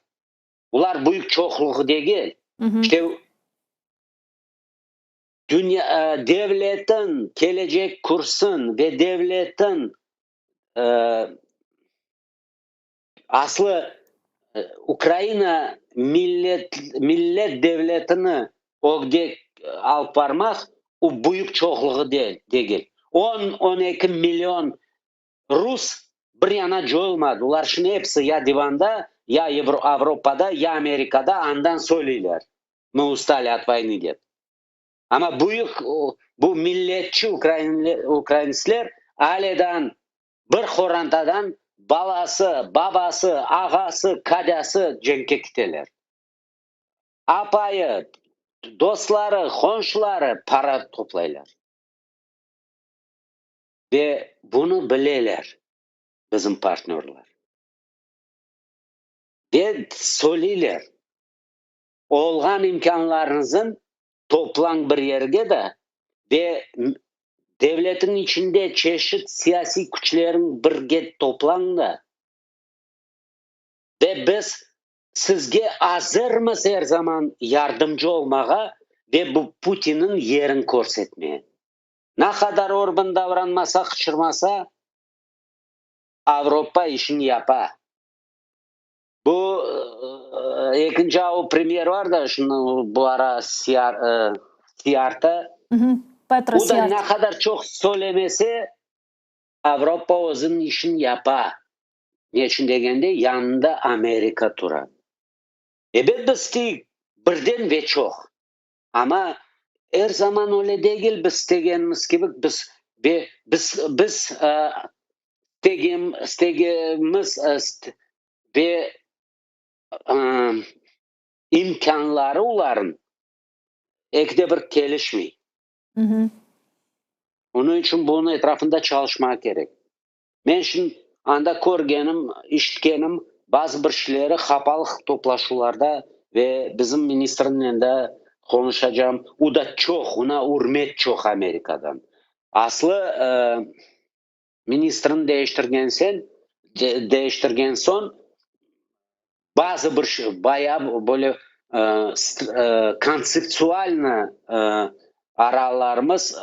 Olar büyük çoqluğı degil. İşte dünya devletin kelecek kursın ve devletin aslı Ukraina millet millet devletini ögde alıp barmaq o büyük çoqluğı degil. On, 12 million rus bir yana coyulmadı. Olar şimdi episi ya divanda, ya Avropada, ya Amerikada andan söyleyler. Мы устали от войны dep. Amma büyük bu milletçi ukraintsler aleden bir qorantadan balası, babası, ağası, kadâsı cenkke kiteler. Apayı, dostları, qonşuları para toplaylar. Ve bunı bileler bizim partnörlar. Ve söyleyler, olğan imkânlarıñızın toplañ bir yerge da ve devletiñ içinde çeşit siyasiy küçleriñ birge toplañ da ve biz sizge azırmız er zaman yardımcı olmağa ve bu Putinniñ yerin körsetmeye. Ne qadar Orban davranmasa, qıçırmasa, Avropa işini yapa. Bu ekinci o premyer var da, şunı bu ara Siyarta. Petro O da ne qadar çoq söylemese, Avropa özüniñ işini yapa. Ne içün degende, yanında Amerika tura. Ebet, biz isteyik birden ve çoq. Amma er zaman öyle degil, biz istegenimiz kibi, biz ve biz biz istegenimiz ve imkânları olarnıñ ekide bir kelişmey. Onıñ içün bunıñ etrafında çalışmaq kerek. Men şimdi anda körgenim, işitkenim bazı bir şeyleri qapalı toplaşuvlarda ve bizim ministrnen de qonuşacam. O da çoq, oña ürmet çoq Amerikadan. Aslı ministrini deñiştirgen sen, deñiştirgen soñ bazı bir şey, bayağı böyle kontseptualno aralarımız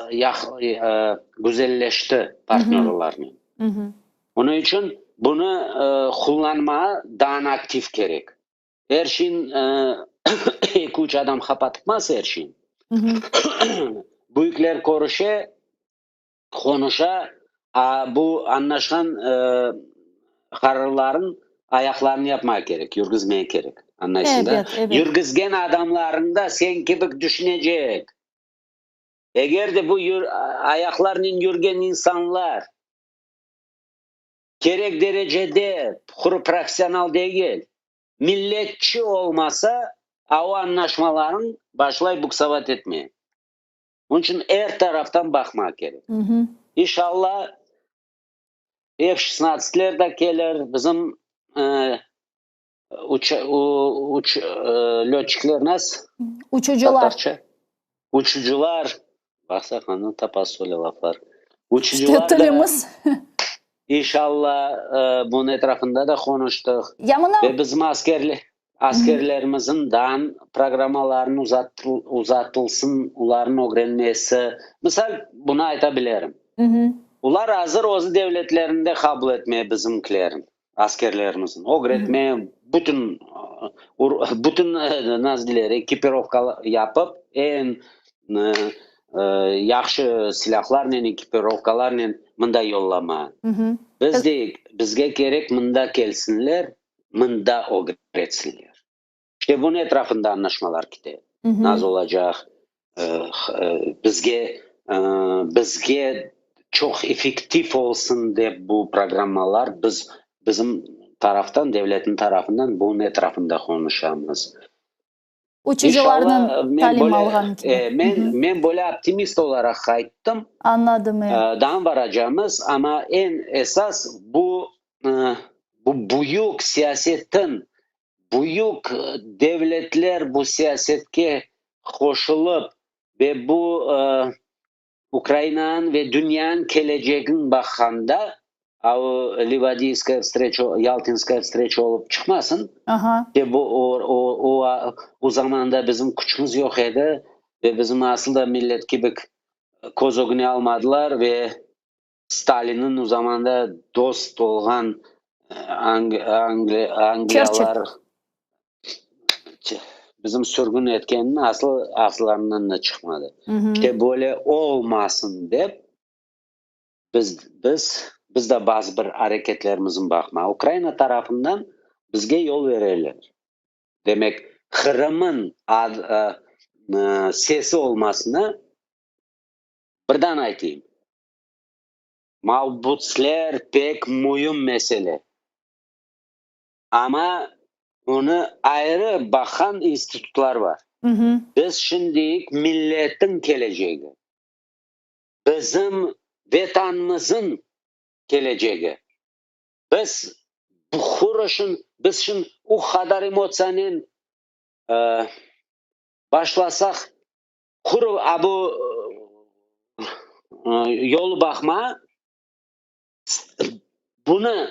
güzelleşti partnörlarnen. Onıñ içün bunı qullanmağa daa aktiv kerek. Er şeyin eki-üç adam qapatıpmaz er şeyin. Büyükler körüşe, qonuşa, a bu añlaşqan qararların ayaqlarını yapmaq kerek, yürgüzmege kerek. Añlaysıñ da? Yürgüzgen adamlarıñ da sen kibi düşünecek. Eger de bu ayaqlarnen yürgen insanlar kerek derecede quru professional degil, milletçi olmasa, a o añlaşmalarıñ başlay buksovat etmeye. Onıñ içün er taraftan baqmaq kerek. İnşallah, F şesnadtsatler da kelir, bizim uç lötçikler nasıl? Uçucılar. Tatarca. Uçucılar. Baqsa, qanday tapasız öyle laflar. Uçucılar da tilimiz. İnşallah, bunıñ etrafında da qonuştıq. Ya mına Ve bizim askerler. Askerlerimizin daan programmaların uzatılsın, olarnıñ ögrenmesi. Misal, bunı ayta bilerim. Olar azır özü devletlerinde qabul etmeye bizimkilerin, askerlerimizin. Ögretmeye, bütün, bütün, nasıl deyler, ekipirovka yapıp, eñ yahşı silâhlarnen, ekipirovkalarnen mında yollama. Biz deyik, bizge kerek mında kelsinler, mında ögretsinler. İşte bunıñ etrafında añlaşmalar kete. Nasıl olacaq, bizge, bizge çoq effektiv olsun dep bu programmalar, biz, bizim taraftan, devletniñ tarafından bunıñ etrafında qonuşamız. Uçucılarnıñ talim alğan kibi. Men, men böyle optimist olaraq ayttım. Añladım, e. Daa baracamız, amma eñ esas bu, bu büyük siyasetniñ, büyük devletler bu siyasetke qoşulıp ve bu Ukrainanıñ ve dünyanıñ kelecegin baqqanda, a o Livadiyskaya vstreça, Yaltinskaya vstreça olıp çıqmasın, ve bu o, o, o, o zamanda bizim küçümiz yoq edi ve bizim asıl da millet kibik köz ögüne almadılar ve Stalinniñ o zamanda dost olğan angliyalar bizim sürgün etkenini aslı aslarından da çıqmadı. İşte böyle olmasın dep biz biz biz de bazı bir areketlerimizin baqma. Ukraina tarafından bizge yol bereler. Demek, Qırım'ın ad, sesi olmasına birden aytayım. Mabüsler pek müim mesele. Amma onı ayrı baqqan institutlar bar. Biz şimdilik milletin kelecegi, bizim Vetanımızın kelecegi. Biz bu biz şimdi o qadar emotsiyanen başlasaq, quru a bu yolu baqma, bunı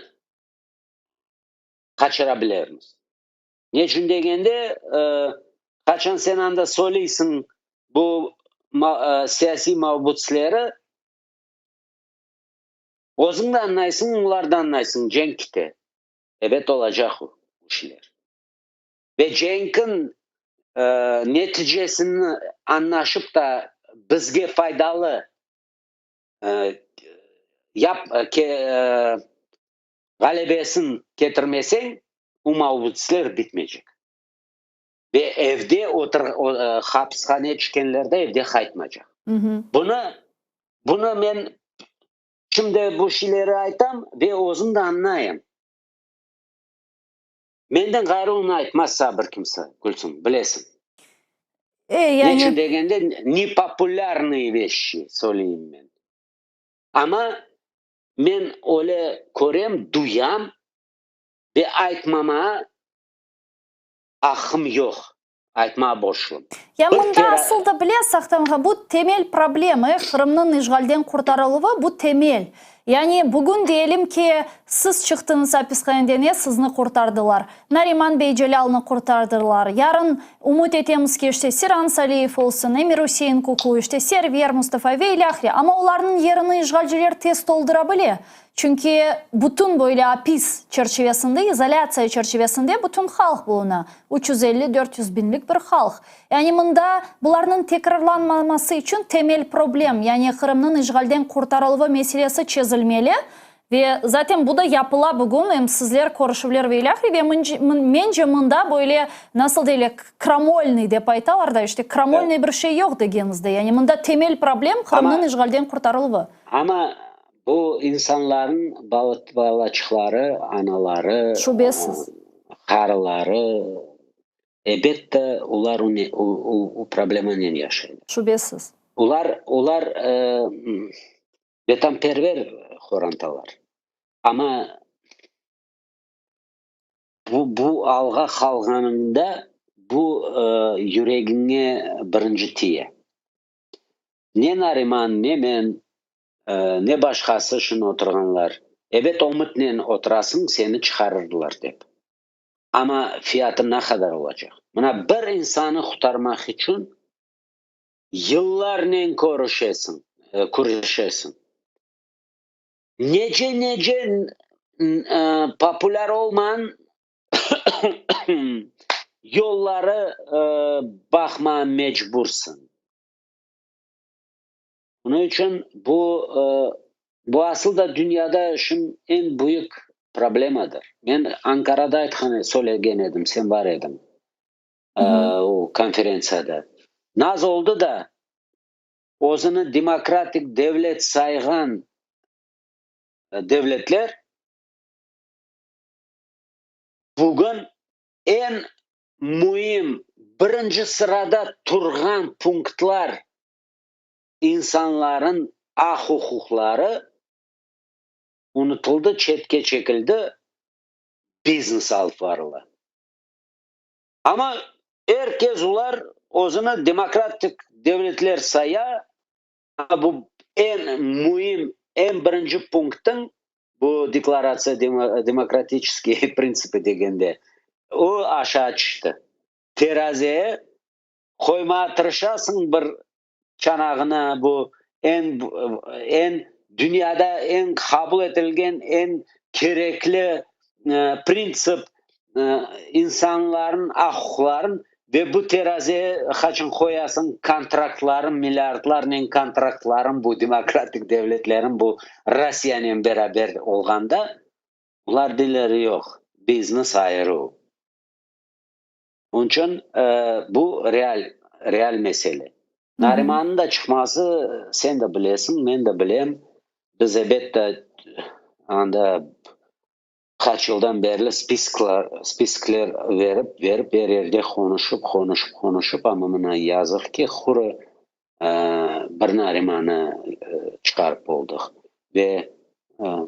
qaçıra bilermiz. Ne içün degende, qaçan sen anda söyleysiñ bu siyasiy mabüsleri, özüñ de añlaysıñ, olar da añlaysıñ, cenk kite. Ebet, olacaq o işler. Ve cenkiñ neticesini añlaşıp da bizge faydalı yap, ğalebesin ketirmeseñ, o mabüsler bitmeycek. Ve evde otur, hapishane tüşkenler de evde qaytmaycaq. Bunı, bunı men şimdi bu şeyleri aytam ve özüm de añlayım. Menden ğayrı onı aytmaz saña bir kimse, Gülsüm, bilesiñ. E, yani... Ne içün degende, nepopulârnıye veşşi söyleyim men. Amma men öyle körem, duyam ve aytmamağa aqqım yoq, aytmağa borçlum. Ya mında asıl da bilesiz, Ahtem ağa, bu temel problema, Qırımnıñ işğalden qurtarıluvı, bu temel. Yani bugün diyelim ki, siz çıqtıñız apishaneden, e, sizni qurtardılar. Nariman bey Celâlnı qurtardılar. Yarın ümüt etemiz ki, işte Seyran Saliyev olsun, Emir-Üsein Kuku, işte Server Mustafa ve ilâhre. Amma olarnıñ yerini işğalciler tez toldura bile. Çünki bütün böyle apis çerçivesinde, izolâtsiya çerçivesinde bütün halq buluna, 350-400 biñlik bir halq. Yani mında bularnıñ tekrarlanmaması içün temel problem, yani Qırımnıñ işğalden qurtarıluvı meselesi çezilmeli. Ve zaten bu da yapıla bugün, em sizler, körüşüvler ve ilâhre, ve mence mında böyle, nasıl deyler, kramolnıy dep aytalar da, işte kramolnıy bir şey yoq degenizde. Yani mında temel problem Qırımnıñ işğalden qurtarıluvı. Amma bu insanların balaçıqları, anaları, Şübesiz. qarıları, elbette, olar o problemanen yaşaylar. Şübesiz. Olar, olar vetanperver qorantalar. Amma bu, bu alğa qalğanıñda bu yüregiñe birinci tiye. Ne Nariman, ne men, ne başqası şunı oturğanlar. Ebet, ümütnen oturasıñ, seni çıqarırlar dep. Amma fiyatı ne qadar olacaq? Mına bir insanı qurtarmaq içün yıllarnen körüşesiñ, küreşesiñ. Nece-nece populâr olmağan yolları baqmağa mecbursıñ. Bunıñ içün bu, bu asıl da dünyada şimdi eñ büyük problemadır. Men Ankarada aytqan, söylegen edim, sen bar ediñ o konferentsiyada. Naz oldı da, özüni demokratik devlet sayğan devletler bugün eñ müim, birinci sırada turğan punktlar insanların aq-uquqları unutıldı, çetke çekildi, biznes alıp barıla. Amma er kez olar özüni demokratik devletler saya, amma bu eñ müim, eñ birinci punktıñ, bu deklaratsiya demokratiçeskiye printsipi degende, o aşağı tüşti. Terazeye qoymağa tırışasıñ bir çanağına bu eñ eñ dünyada eñ qabul etilgen eñ kerekli printsip insanların aq-uquqların ve bu terazeye qaçın qoyasıñ kontraktların milliardlarnen kontraktların bu demokratik devletlerin bu Rossiyanen beraber olğanda olar deyler yoq biznes ayıruv. Onıñ içün bu real, real mesele. Narimannıñ da çıqması, sen de bilesiñ, men de bilem, biz ebette anda qaç yıldan berli spisklar, spiskler verip, verip, er yerde qonuşıp, qonuşıp, qonuşıp, amma mına yazıq ki, quru bir Narimanı çıqarıp oldıq. Ve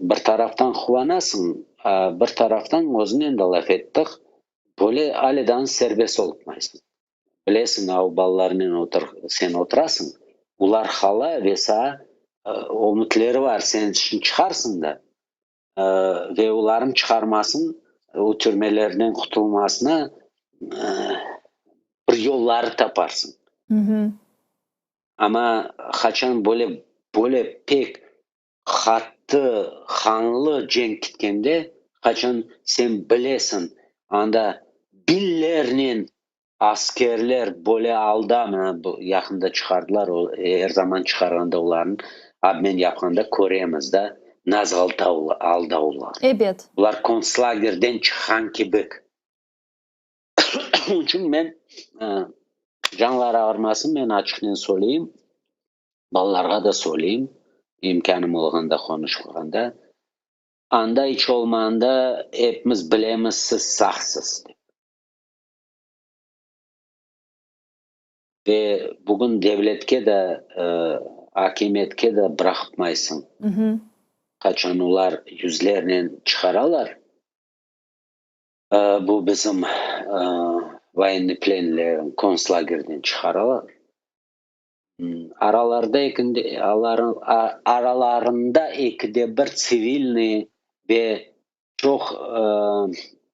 bir taraftan quvanasıñ, bir taraftan özünen de laf ettik, böyle alâ daa serbest olmaysıñ. Bilesiñ, av balalarnen otur, sen oturasıñ, olar hala ve saa ümütleri bar, sen şimdi çıqarsıñ da, ve olarnıñ çıqarmasın, o türmelerden qutulmasına bir yolları taparsıñ. Amma qaçan böyle, böyle pek qattı, qanlı cenk kitkende, qaçan sen bilesiñ, anda biñlernen askerler böyle alda, mına bu yaqında çıqardılar, o er zaman çıqarğanda olarnıñ obmen yapqanda köremiz da, nasıl alda olar. Ebet. Olar kontslagerden çıqqan kibik. Onıñ içün men, canları ağırmasın, men açıqnen söyleyim, balalarğa da söyleyim, imkânım olğanda, qonuşqanda, anda iç olmağanda epimiz bilemiz, siz sağsız, dep. Ve bugün devletke de, akimiyetke de bıraqmaysıñ. Qaçan olar yüzlernen çıqaralar, bu bizim voyennıy plenlerni kontslagerden çıqaralar. Aralarda aralarında ekide bir tsivilnıy ve çoq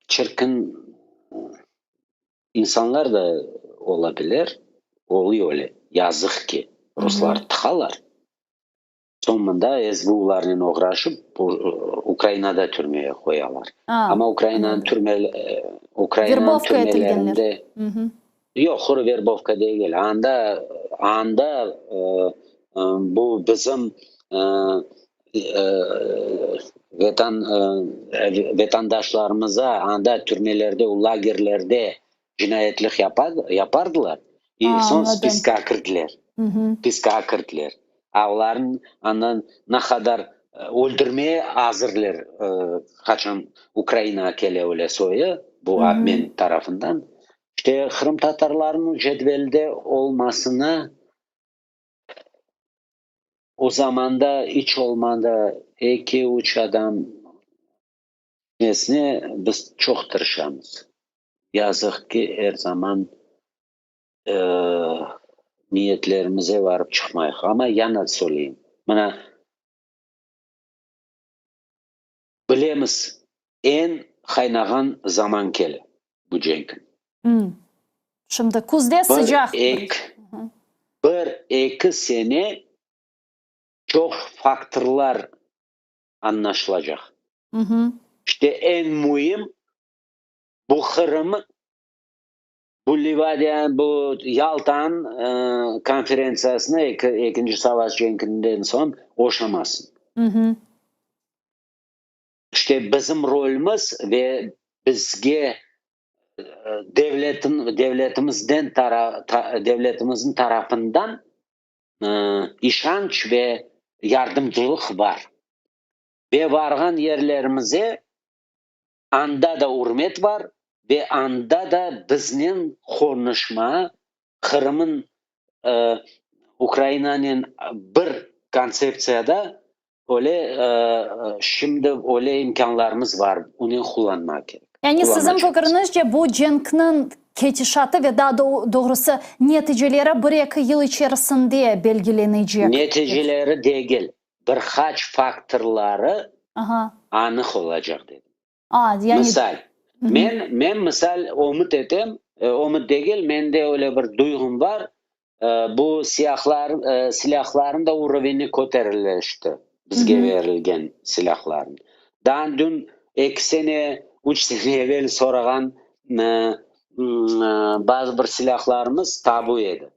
çirkin insanlar da ola bilir, oluy öyle, yazıq ki, ruslar tıqalar. Soñ mında SBUlarnen oğraşıp, Ukrainada türmege qoyalar. Amma Ukrainanıñ türme, Ukrainanıñ türmelerinde Yoq, quru verbovka degil. Anda, anda bu bizim vetan, vetandaşlarımıza anda türmelerde, o lagerlerde cinayetlik yapardılar, i soñ spiska kirdiler, spiska kirdiler. A olarnıñ andan ne qadar öldürmeye azırlar, qaçan Ukrainağa kele öyle soyu, bu obmen tarafından. İşte, qırımtatarlarnıñ cedvelde olmasına o zamanda iç olmadı eki-üç adam nesine biz çoq tırışamız. Yazıq ki, er zaman niyetlerimize varıp çıqmayıq. Amma yana söyleyim, mına, bilemiz, eñ qaynağan zaman kele. bu cenkin. Şimdi küzde sıcaq. Bir, eki sene çoq faktorlar añlaşılacaq. İşte eñ müim bu Qırım, bu Livadiya, bu Yaltanıñ konferentsiyasına ekinci savaş cenkinden soñ oşamasın. İşte bizim rolümiz ve bizge devletin, devletimizden devletimizniñ tarafından işanç ve yardımcılıq bar. Ve varğan yerlerimize anda da ürmet bar ve anda da biznen qonuşma, Qırımın Ukrainanen bir kontseptsiyada öyle şimdi öyle imkânlarımız bar, onen qullanmaq kerek. Yani siziñ fikriñizce bu cenkniñ ketişatı ve daa doğrusı neticeleri bir-eki yıl içerisinde belgilenecek? Neticeleri degil, bir qaç faktorları anıq olacaq dedim. Misal, men, men misal ümüt etem, ümüt degil, mende öyle bir duyğum bar, bu siyahlar, silâhların da uroveni köterileşti, bizge berilgen silâhların. Daa dün eki sene, üç sene evel sorağan bazı bir silâhlarımız tabu edi.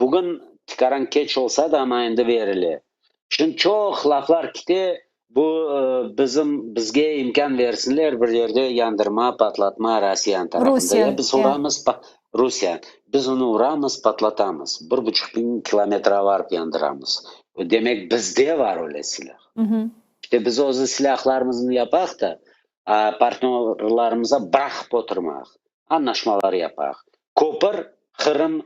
Bugün tikaran keç olsa da, amma endi berile. Şimdi çoq laflar kite, bu bizim, bizge imkân bersinler bir yerde yandırma, patlatma Rossiyanıñ tarafında. Ya biz uramız, Rusiya, biz onı uramız, patlatamız, bir buçuq biñ kilometrğa barıp yandıramız. Demek, bizde bar öyle silâh. İşte biz özü silâhlarımıznı yapaq da, partnörlarımıza bıraqıp oturmaq, añlaşmalar yapaq. Köpür, Qırım,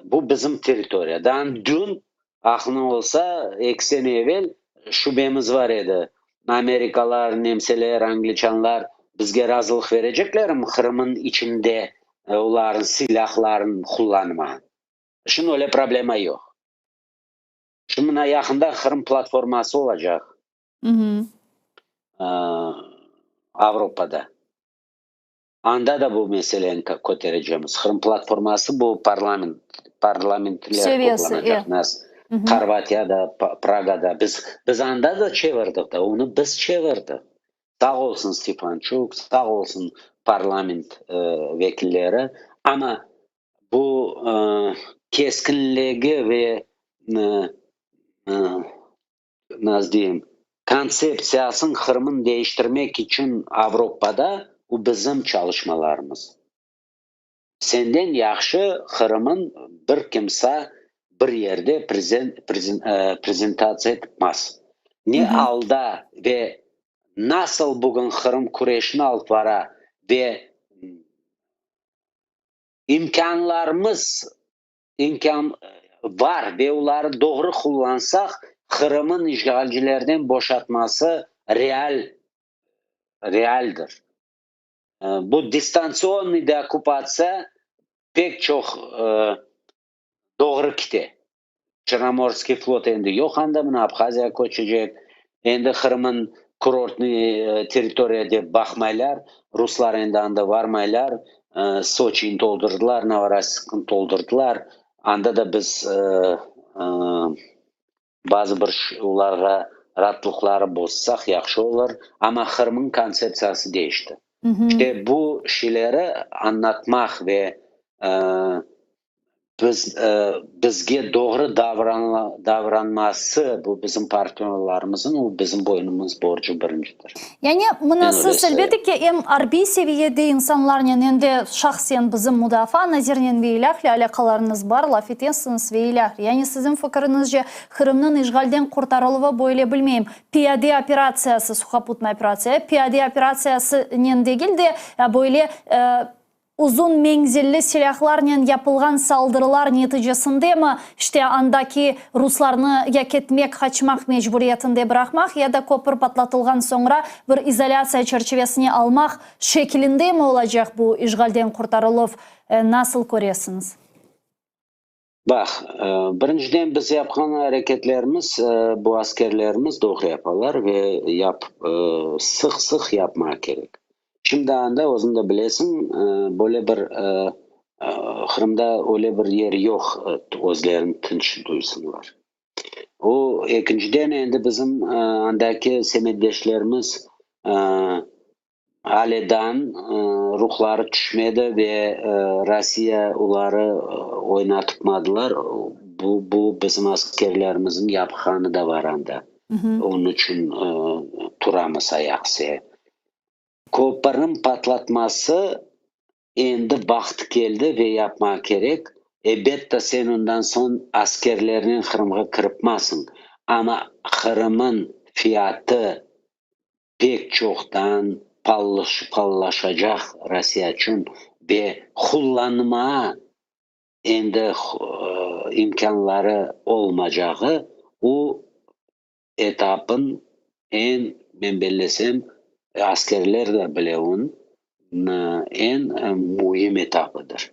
bu bizim territoriya. Daa dün, aqlıñ olsa, eki sene evel şübemiz bar edi, amerikalar, nemseler, angliçanlar bizge razılıq vereceklermi Qırım'ın içinde olarnıñ silâhlarını qullanma. Şimdi öyle problema yoq. Şimdi mına yaqında Qırım platforması olacaq Avropada. Anda da bu meseleni köterecemiz. Qırım platforması bu parlament, parlamentler toplanacaq. Horvatiyada, Pragada. Biz, biz anda da çevirdik da, onı biz çevirdik. Sağ olsun Stefançuk, sağ olsun parlament vekilleri. Amma bu keskinligi ve nasıl deyim, kontseptsiyasın Qırımın değiştirmek içün Avropada bu bizim çalışmalarımız. Senden yahşı Qırımın bir kimsa bir yerde prezentatsiya etmez. Ne alda ve nasıl bugün Qırım küreşini alıp bara ve imkânlarımız İmkân bar ve oları doğru qullansaq, Qırımın işğalcilerden boşatması real realdir. Bu distantsionnıy deokkupatsiya pek çoq doğru kite. Çernomorskiy flot endi yoq anda, mına Abhaziyağa köçecek. Endi Qırımın kurortnıy territoriya dep baqmaylar, ruslar endi anda varmaylar. Soçini toldurdılar, Novorossiyskni toldurdılar. Anda da biz bazı bir olarğa raatlıqları bozsaq yahşı olur. Amma Qırımnıñ kontseptsiyası deñişti. İşte bu şeyleri añlatmaq ve Biz, bizge doğru davranması, bu bizim partnörlarımızın, o bizim boynumız borcu birincidir. Yani, mına siz, elbette ki, em arbiy seviyede insanlarnen, em de şahsen bizim mudafaa nazirinen ve ilâhre alâqalarıñız bar, laf etesiñiz ve ilâhre. Yani, siziñ fikiriñizce, Qırımnıñ işğalden qurtarıluvı böyle, bilmeyim, piyade operatsiyası, suhoputnaya operatsiya, piyade operatsiyasınen degil de, böyle Uzun menzilli silâhlarnen yapılğan saldırılar neticesindemi, işte andaki ruslarnı ya ketmek, qaçmaq mecburiyetinde bıraqmaq, ya da köpür patlatılğan soñra bir izolâtsiya çerçivesine almaq şekilindemi olacaq bu işğalden qurtarıluv, nasıl köresiñiz? Baq, birinciden biz yapqan areketlerimiz, bu askerlerimiz doğru yapalar ve yap, sıq-sıq yapmaq kerek. Şimdi anda, özüñ de bilesiñ, böyle bir Qırımda öyle bir yer yoq, özlerini tınç duysınlar. O, ekinciden, endi bizim andaki semetdeşlerimiz alâ ruhları tüşmedi ve Rossiya oları oynatıpmadılar. Bu, bu bizim askerlerimizniñ yapqanı da bar anda. Onıñ içün turamız ayaqse. Köpürniñ patlatması endi vaqtı keldi ve yapmaq kerek. Elbette, sen ondan soñ askerlernen Qırımğa kiripmezsiñ, amma Qırımıñ fiyatı pek çoqtan palılaşacaq Rossiya içün ve qullanma endi imkânları olmacağı, o etapın eñ, men bellesem, askerler de bile onı, eñ müim etapıdır.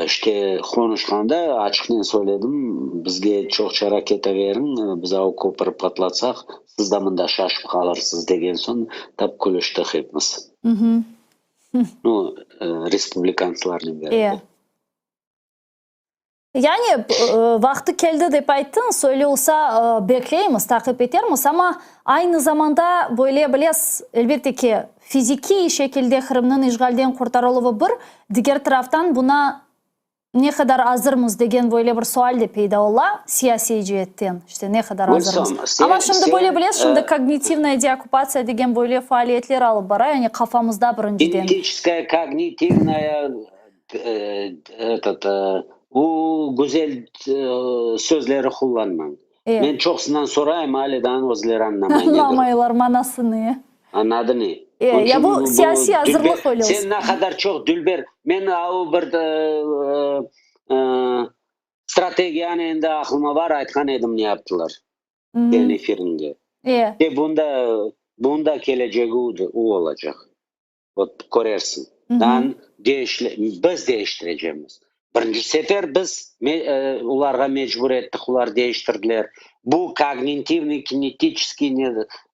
İşte, qonuşqanda açıqnen söyledim, bizge çoqça raketa beriñ, biz o köpür patlatsaq, siz de mında şaşıp qalırsız degen soñ, tap külüştik epimiz. Nu, respublikantslarnen beraber. Yani, vaqtı keldi dep ayttıñız, öyle olsa, bekleymiz, taqip etermiz, amma aynı zamanda böyle bilesiz, elbette ki, fizikiy şekilde Qırımnıñ işğalden qurtarıluvı bir, diger taraftan buna ne qadar azırmız degen böyle bir sual de peyda ola, siyasiy ceetten, işte ne qadar azırmız. Amma şimdi böyle bilesiz, şimdi kognitivnaya deokkupatsiya degen böyle faaliyetler alıp bara, yani qafamızda birinciden. Kinetiçeskaya, kognitivnaya Этот, o güzel sözleri qullanmañ. Men çoqsından sorayım, ale daa özleri añlamay nedir. Añlamaylar manasını. Añladı ne? Ya bu siyasiy azırlıq öyle olsun. Sen ne qadar çoq dülber, men o bir strategiyanı endi aqlıma bar, aytqan edim ne yaptılar. Sen efirinde. Ve bunda, bunda kelecegi o olacaq. Vot, körersiñ. Dan biz deñiştirecemiz. Birinci sefer biz olarğa mecbur ettik, olar deñiştirdiler. Bu kognitivnıy, kinetiçeskiy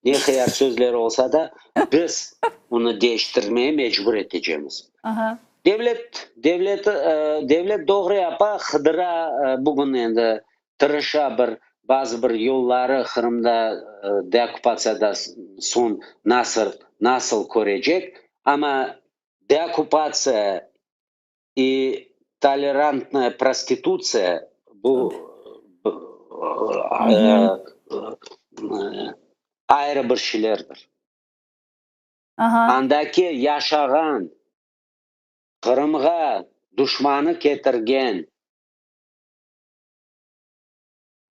ne hıyar sözler olsa da, biz onı deñiştirmeye mecbur etecemiz. Devlet, devlet, devlet doğru yapa, qıdıra, bugün endi tırışa bir bazı bir yolları Qırımda deokkupatsiyadan soñ nasıl nasıl körecek, amma deokkupatsiya i tolerantnaya prostitutsiya bu ayrı bir şeylerdir. Andaki yaşağan Qırımğa duşmanı ketirgen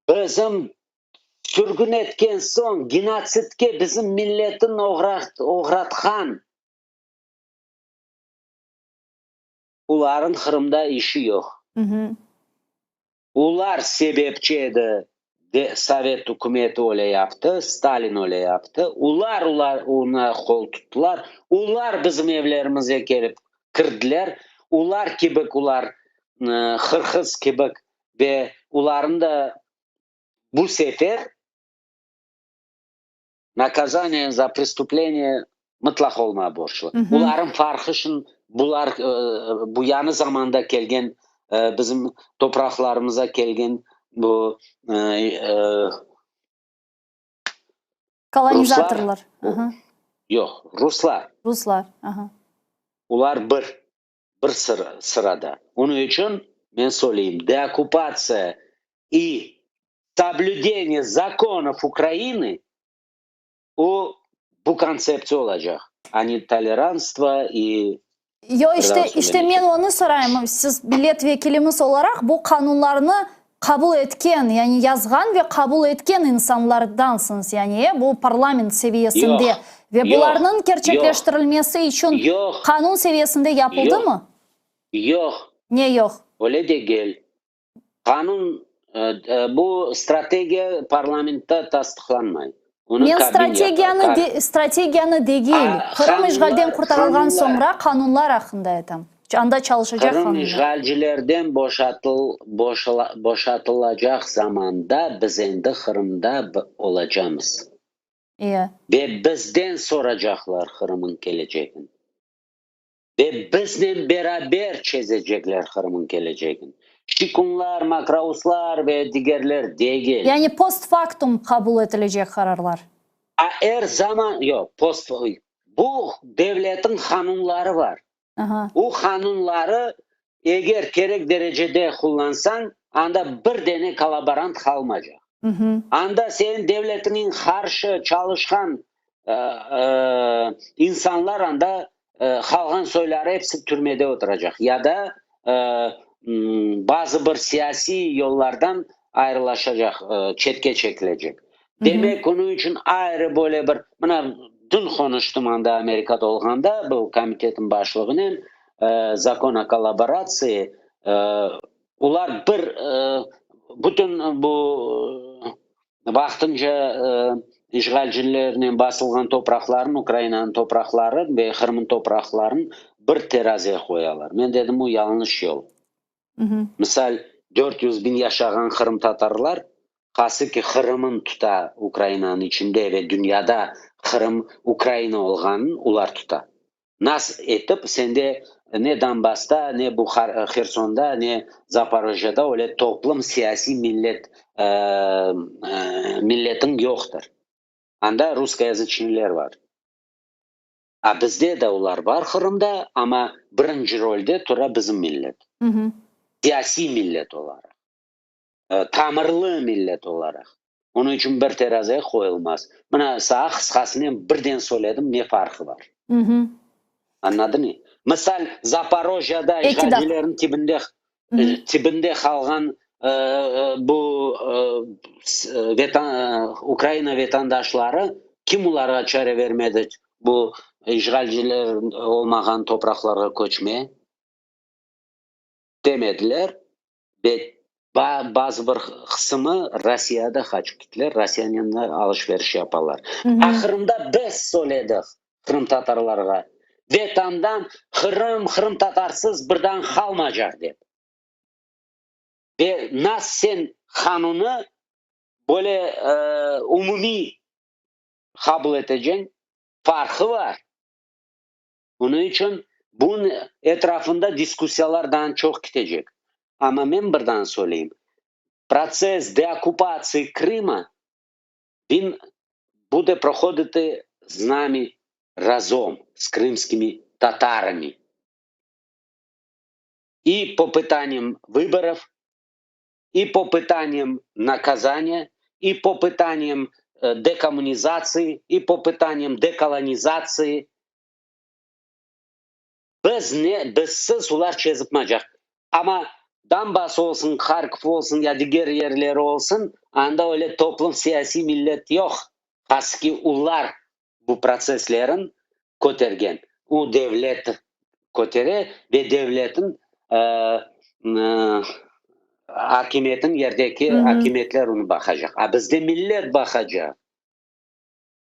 Bizim sürgün etken soñ, genotsidke bizim milletin oğratqan oların Qırımda işi yoq. Olar sebepçi edi, sovet ükümeti öyle yaptı, Stalin öyle yaptı. Olar oña qol tuttılar, olar bizim evlerimize kelip kirdiler, olar kibik olar hırhız kibik ve olarnı da bu sefer nakazaniye za prestupleniye mıtlaq olmağa borçlu. Olarnıñ farqı içün bular bu yañı zamanda kelgen bizim topraqlarımıza kelgen bu Kolonizatorlar. Yoq, ruslar. Ruslar, aha. Olar bir. Bir sırada. Onıñ içün men söyleyim, deokkupatsiya i soblüdeniye zakonov Ukrainı, o, bu kontseptsiya olacaq, a ne tolerantstvo i Yo, işte, işte men onı sorayım, siz millet vekilimiz olaraq bu qanunlarnı qabul etken, yani yazğan ve qabul etken insanlardansıñız, yani, bu parlament seviyesinde. Yoq, Ve yoq, bularnıñ kerçekleştirilmesi içün yoq, qanun seviyesinde yapıldımı? Yoq. Ne yoq? Öyle degil. Qanun, bu strategiya parlamentta tasdıqlanmay. Onı Men Kabmin yapa. strategiyanı de, strategiyanı degil, Qırım işğalden qurtarılğan soñra qanunlar aqqında aytam. Anda çalışacaq Qırım qanunlar. işğalcilerden boşatıl, boşatılacaq zamanda biz endi Qırımda olacamız. E. Ve bizden soracaqlar Qırımıñ kelecegin. Ve biznen beraber çezecekler Qırım'ın kelecegin. Şikunlar, Mokrouslar ve digerler degil. Yani postfaktum qabul etilecek qararlar. A er zaman, yoq, post, bu devletin qanunları bar. O qanunları eger kerek derecede qullansañ, anda bir dene kollaborant qalmacaq. Anda senin devletiniñ qarşı çalışqan insanlar anda qalğan soyları episi türmede oturacaq ya da bazı bir siyasiy yollardan ayrılaşacaq, çetke çekilecek. Demek, onıñ içün ayrı böyle bir, mına, dün qonuştım anda Amerikada olğanda bu komitetniñ başlığınen, Zakon o kollaboratsii, olar bir bütün bu vaqtınca işğalcilernen basılğan topraqların, Ukrainanıñ topraqları ve Qırımnıñ topraqların bir teraziye qoyalar. Men dedim, bu yañlış yol. Misal, 400 biñ yaşağan qırımtatarlar, qası ki Qırımın tuta Ukrainanıñ içinde ve dünyada Qırım Ukraina olğanın olar tuta. Nas etip sende ne Donbassta, ne bu Hersonda, ne Zaporojyada öyle toplum siyasiy millet milletiñ yoqtır. Anda russkoязıçnıler bar. A bizde de olar bar Qırımda, amma birinci rolde tura bizim millet. Siyasiy millet olaraq, tamırlı millet olaraq. Onıñ içün bir teraziye qoyulmaz. Mına saña qısqasınen birden söyledim ne farqı bar. Añladıñmı? Misal, Zaporojyada işğalcilerniñ tibinde tibinde qalğan bu Ukraina vatandaşları kim olarğa çare vermedi bu işğalciler olmağan topraqlarğa köçmeye? Demediler ve bazı bir qısımı Rossiyada qaçıp kettiler, Rossiyanen alış-veriş yapalar. A Qırımda biz söyledik qırımtatarlarğa, Vetandan Qırım qırımtatarsız birden qalmaycaq dep. Ve nas sen qanunı böyle umumiy qabul eteceñ, farqı bar. Onıñ içün bunıñ etrafında diskussiyalar daa çoq ketecek. Amma men birden söyleyim, protsess deokkupatsiya Krıma, він буде проходити з нами разом, з кримськими татарами. І по питанням виборів, і по питанням наказання, і по питанням декомунізації, і по питанням деколонізації. Biz ne, bizsiz olar çezipmacaq. Amma Donbass olsun, Harkov olsun ya diger yerleri olsun, anda öyle toplum siyasiy millet yoq. Qaski olar bu protsesslerin kötergen. O devlet kötere ve devletin akimiyetin yerdeki akimiyetler onı baqacaq. A bizde millet baqacaq.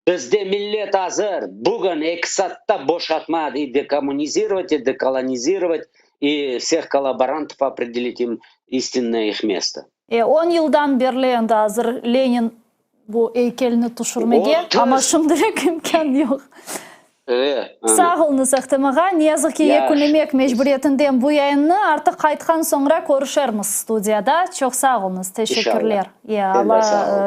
Bizde millet azır, bugün eki saatta boşatma, i dekommunizirovat, i dekolonizirovat, i vseh kollaborantov opredelit im istinnoye ih mesto. E, on yıldan berli endi azır Lenin bu eykelni tüşürmege, amma şimdilik imkân yoq. E, Sağ oluñız, Ahtem ağa. Ne yazıq ki, yekünlemek mecburiyetindem bu yayınnı. Artıq qaytqan soñra körüşermiz studiyada. Çoq sağ oluñız. Teşekkürler. Ya Alla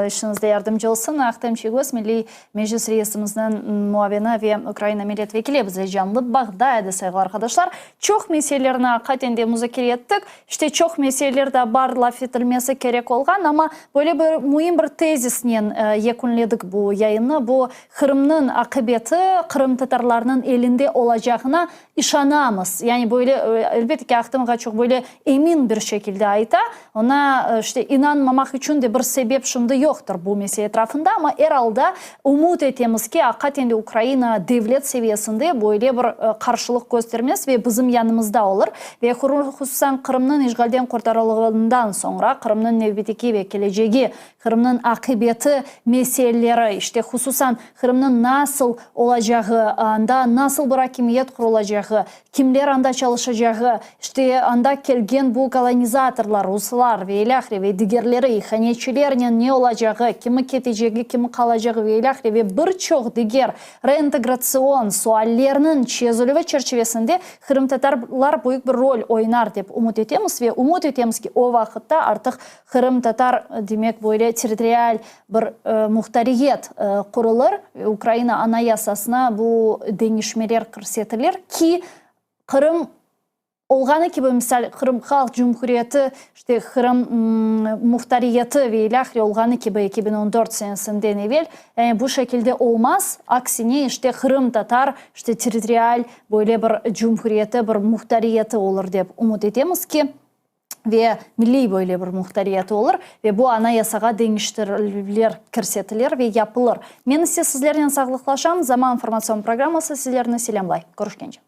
işiñizde yardımcı olsun. Ahtem Çiygoz, Milliy Meclis reisimizniñ muavini ve Ukraina millet vekili bizle canlı bağda edi, sayğılı arqadaşlar. Çoq meselelerni aqiqaten de muzakere ettik. İşte, çoq meseleler de bar laf etilmesi kerek olğan, amma böyle bir müim bir tezisnen yekünledik bu yayınnı. Bu Qırımnıñ aqibeti qırımtatarlarnıñ elinde olacağına işanamız. Yani böyle, elbette ki, Ahtem ağa çoq böyle emin bir şekilde ayta. Oña, işte, inanmamaq içün de bir sebep şimdi yoqtır bu mesele etrafında, amma er alda ümüt etemiz ki, aqiqaten de Ukraina devlet seviyesinde böyle bir qarşılıq köstermez ve bizim yanımızda olur. Ve hususan Qırımnıñ işğalden qurtarılğından soñra Qırımnıñ nevbeteki ve kelecegi Qırımnıñ aqibeti meseleleri, işte, hususan, Qırımnıñ nasıl olacağı. anda nasıl bir akimiyet qurulacağı, kimler anda çalışacağı, işte anda kelgen bu kolonizatorlar, ruslar ve ilâhre ve digerleri, ihanetçilernen ne olacağı, kimi ketecegi, kimi qalacağı ve ilâhre ve bir çoq diger reintegratsion suallerniñ çezilüvi çerçivesinde qırımtatarlar büyük bir rol oynar dep ümüt etemiz ve ümüt etemiz ki, o vaqıtta artıq qırımtatar, demek, böyle territorial bir muhtariyet qurulır ve Ukraina Anayasasına bu deñişmeler kirsetilir ki, Qırım olğanı kibi, misal, Qırım Halq Cumhuriyeti, işte Qırım muhtariyeti ve ilâhre olğanı kibi 2014 senesinden evel, yani bu şekilde olmaz, aksine, işte qırımtatar, işte territorial böyle bir cumhuriyeti, bir muhtariyeti olur dep ümüt etemiz ki, ve milliy böyle bir muhtariyeti olur ve bu Anayasağa deñiştirüvler kirsetilir ve yapılır. Men ise sizlernen sağlıqlaşam, Zaman informatsion programması sizlerni selâmlay. Körüşkence.